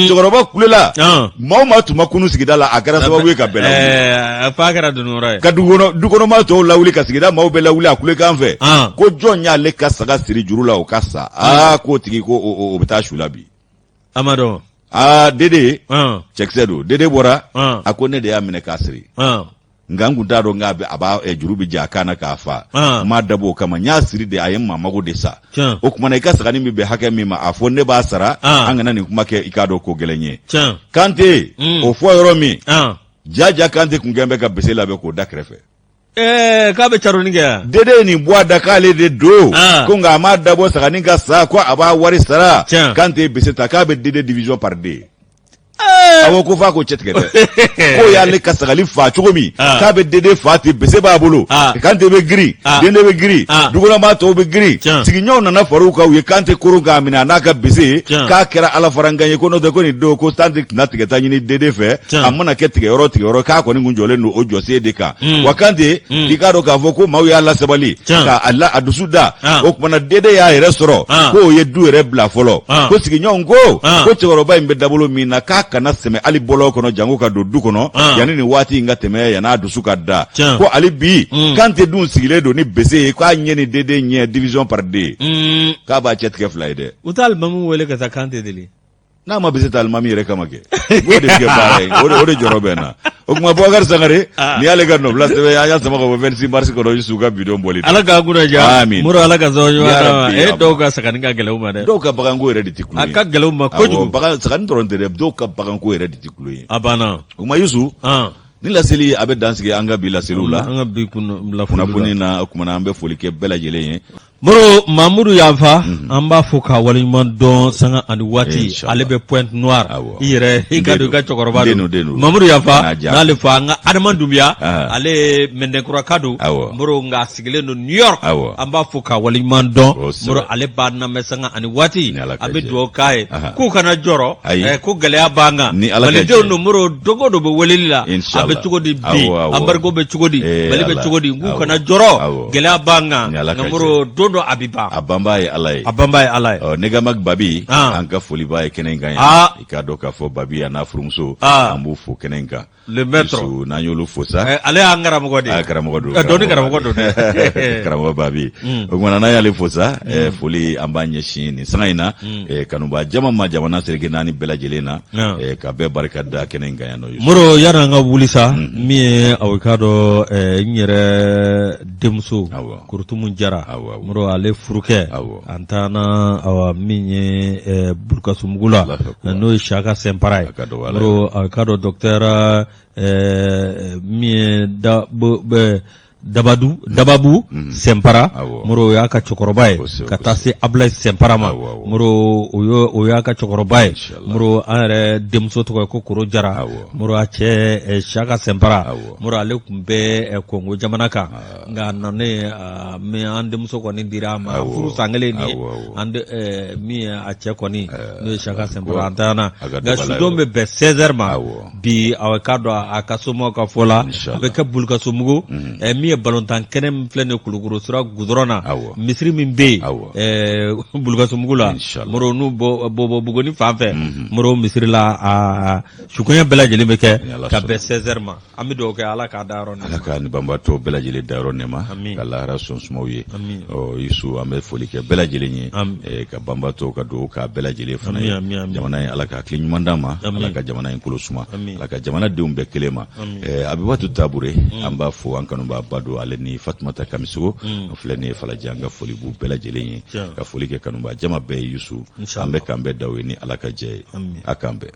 Cɛkɔrɔba kulela, maa o maa tun ma kunu sigida la, a kɛra sababu ye ka bɛɛ lawuli. F'a kɛra dununyɔrɔ ye. Ka dukɔnɔmaa tɔw lawuli, ka sigida maaw bɛɛ lawuli a kulekan fɛ, ko jɔn y'ale ka saga siri juru la, o ka sa. Aa, k'o tigi ko o bɛ taa su la bi. A ma dɔn. Aa, Dede cɛkisɛ don. Dede bɔra, a ko ne de y'a minɛ k'a siri, nka n kun t'a dɔn k'a a b'a juru bɛ ja a kan na k'a fa. N m'a dabɔ o kama, n y'a siri de, a ye maa mago de sa. O tuma na i ka saganin bɛ bɛn hakɛ min ma, a fɔ ne b'a sara. An kana nin kuma kɛ i k'a dɔn ko gɛlɛn ye. Kante, o fɔ yɔrɔ min, jaja Kante kun kɛn bɛ ka bese labɛn k'o da kɛrɛfɛ. Ɛɛ, k'a bɛ caroni kɛ yan. Dede ye nin bɔ a da k'ale de don, ko nka a m'a dabɔ saganin ka sa, ko a b'a wari sara. Kante ye bese ta k'a bɛ Dede division par deux. Awɔ, ko f'a k'o cɛ tigɛ dɛ, k'o y'ale ka sagali faa cogo min, k'a bɛ Dede faa ten. Bese b'a bolo, Kante bɛ girin, Dede bɛ girin, dukɔnɔmaa tɔw bɛ girin. Sigiɲɔgɔnw nana far'u kan, u ye Kante koron k'a minɛ a n'a ka bese ye, k'a kɛra Ala farankan ye, ko n'o tɛ ko nin don ko Kante tɛna tigɛta ɲini Dede fɛ. A mana kɛ tigɛyɔrɔ tigɛyɔrɔ, k'a kɔni kun jɔlen don o jɔsen de kan. Wa Kante, k'i k'a dɔn k'a fɔ ko maaw y'a lasabali k'a la a dusu da. O tuma na Dede y'a yɛrɛ sɔrɔ k'o ye du yɛrɛ bila fɔlɔ. Ko sigiɲɔgɔnw ko ko cɛkɔrɔba in bɛ dabolo min na, k'a kana sɛmɛ hali bɔlɔn kɔnɔ, jango ka don du kɔnɔ, yanni nin waati in ka tɛmɛ, yann'a dusu ka da. Ko hali bi Kante dun sigilen don ni bese ye, k'a ɲɛ ni Dede ɲɛ division par deux, k'a b'a cɛ tigɛ fila ye dɛ. U tɛ alimami wele ka taa Kante deli. N'a ma bese ta alimami yɛrɛ kama kɛ, o de bɛ kɛ baara ye, o de jɔrɔ bɛ n na. O tuma Bubakari Sangare, nin y'ale ka nɔbila sɛbɛn, an y'a sama ka bɔ 26 mars kɔnɔ, Yusu ka bidon bɔli. Ala k'a kunna diya. Amin. Moro, Ala ka sababu ɲuman d'a ma. E, dɔw ka sagani ka gɛlɛn u ma dɛ. Dɔw ka baganko yɛrɛ de tɛ kulo ye. A ka gɛlɛn u ma kojugu. Bagan sagani dɔrɔn tɛ dɛ, dɔw ka baganko yɛrɛ de tɛ kulo ye. A banna. O tuma Yusu, ni laseli a bɛ dan sigi an ka bi laseliw la. An ka bi kunnafoni na, o tuma na an bɛ foli kɛ bɛɛ lajɛlen ye. Moro Mamudu Yanfa, an b'a fo k'a waleɲuman dɔn sanga ani waati. Ale bɛ Pointe Noire, i yɛrɛ i ka don i ka cɛkɔrɔba don Mamudu Yanfa, n'ale fɔ an ka Adama Dunbiya, ale ye Mɛndɛnkuraka don Moro, nka a sigilen don New York. An b'a fo k'a waleɲuman dɔn Moro, ale b'a lamɛn sanga ani waati, a bɛ dugawu k'a ye k'u kana jɔrɔ, ko gɛlɛya b'an kan, malidenw don Moro, don o don bɛ weleli la, a bɛ cogo di bi, embargo bɛ cogo di, Mali bɛ cogo di, k'u kana jɔrɔ, gɛlɛya b'an kan, nka Moro, don dɔ a bɛ ban. A banba ye Ala ye. A banba ye Ala ye. Ɔ, Negamag Babi, an ka foli b'a ye kɛnɛ in kan yan. I k'a dɔn k'a fɔ Babi a n'a furumuso, an b'u fo kɛnɛ in kan. Le maître. N'an y'olu fo sa. Ale y'an karamɔgɔ de ye. A karamɔgɔ don. Dɔnni karamɔgɔ don dɛ. Karamɔgɔ Babi. O tuma na n'an y'ale fo sa, foli an b'a ɲɛsin nin sanga in na, kanubaa jama ma jamana seleke naani bɛɛ lajɛlen na, ka bɛɛ barika da kɛnɛ in kan yan nɔ. Moro, yanni an ka wuli sa, min ye aw k'a dɔn n yɛrɛ denmuso Kurutumu Jara, Moro, ale furukɛ, an taana awa min ye Burukasumbugu la, n'o ye Siyaka Sɛnpara ye, Moro, a k'a dɔn docteur min ye da Dabadu Dababu Sɛnpara Moro o y'a ka cɛkɔrɔba ye ka taa se Abulayi Sɛnpara ma Moro o y'a ka cɛkɔrɔba ye Moro an yɛrɛ denmuso tɔgɔ ye ko Koro Jara Moro a cɛ Siyaka Sɛnpara Moro ale tun bɛ Kɔngo jamana kan nka a nanen min an denmuso kɔni dira a ma furu san kelen nin ye an min ye a cɛ kɔni n'o ye Siyaka Sɛnpara an taara nka sudon bɛ bɛn 16 heures ma bi a k'a dɔn a ka somaw ka fɔ la a bɛ kɛ Bulukasobugu min ye balontan kɛnɛ min filɛ nin Kulukoro sira gudɔrɔn na misiri min bɛ yen Bulukasobugu la Moro n'u bɔ Buguni fan fɛ Moro misiri la a sukonya bɛɛ lajɛlen bɛ kɛ ka bɛn 16 heures ma an bɛ dugawu kɛ Ala k'a dayɔrɔ nɛɛma Ala ka ni banbaatɔ bɛɛ lajɛlen dayɔrɔ nɛɛma ka lahara sɔn suma u ye ɔ Yusu an bɛ foli kɛ bɛɛ lajɛlen ye ka banbaatɔ ka dugawu k'a bɛɛ lajɛlen fana ye jamana in Ala ka hakili ɲuman d'an ma Ala ka jamana in kolo suma Ala ka jamana denw bɛn kelen ma Abibatu Tabure an b'a fo an kanubaaba don ale ni Fatumata Kamisogo an filɛ nin ye Falajɛ an ka foli b'u bɛɛ lajɛlen ye ka foli kɛ kanubaa jama bɛɛ ye Yusu an bɛ k'an bɛn da ye ni Ala ka jɛ ye a k'an bɛn.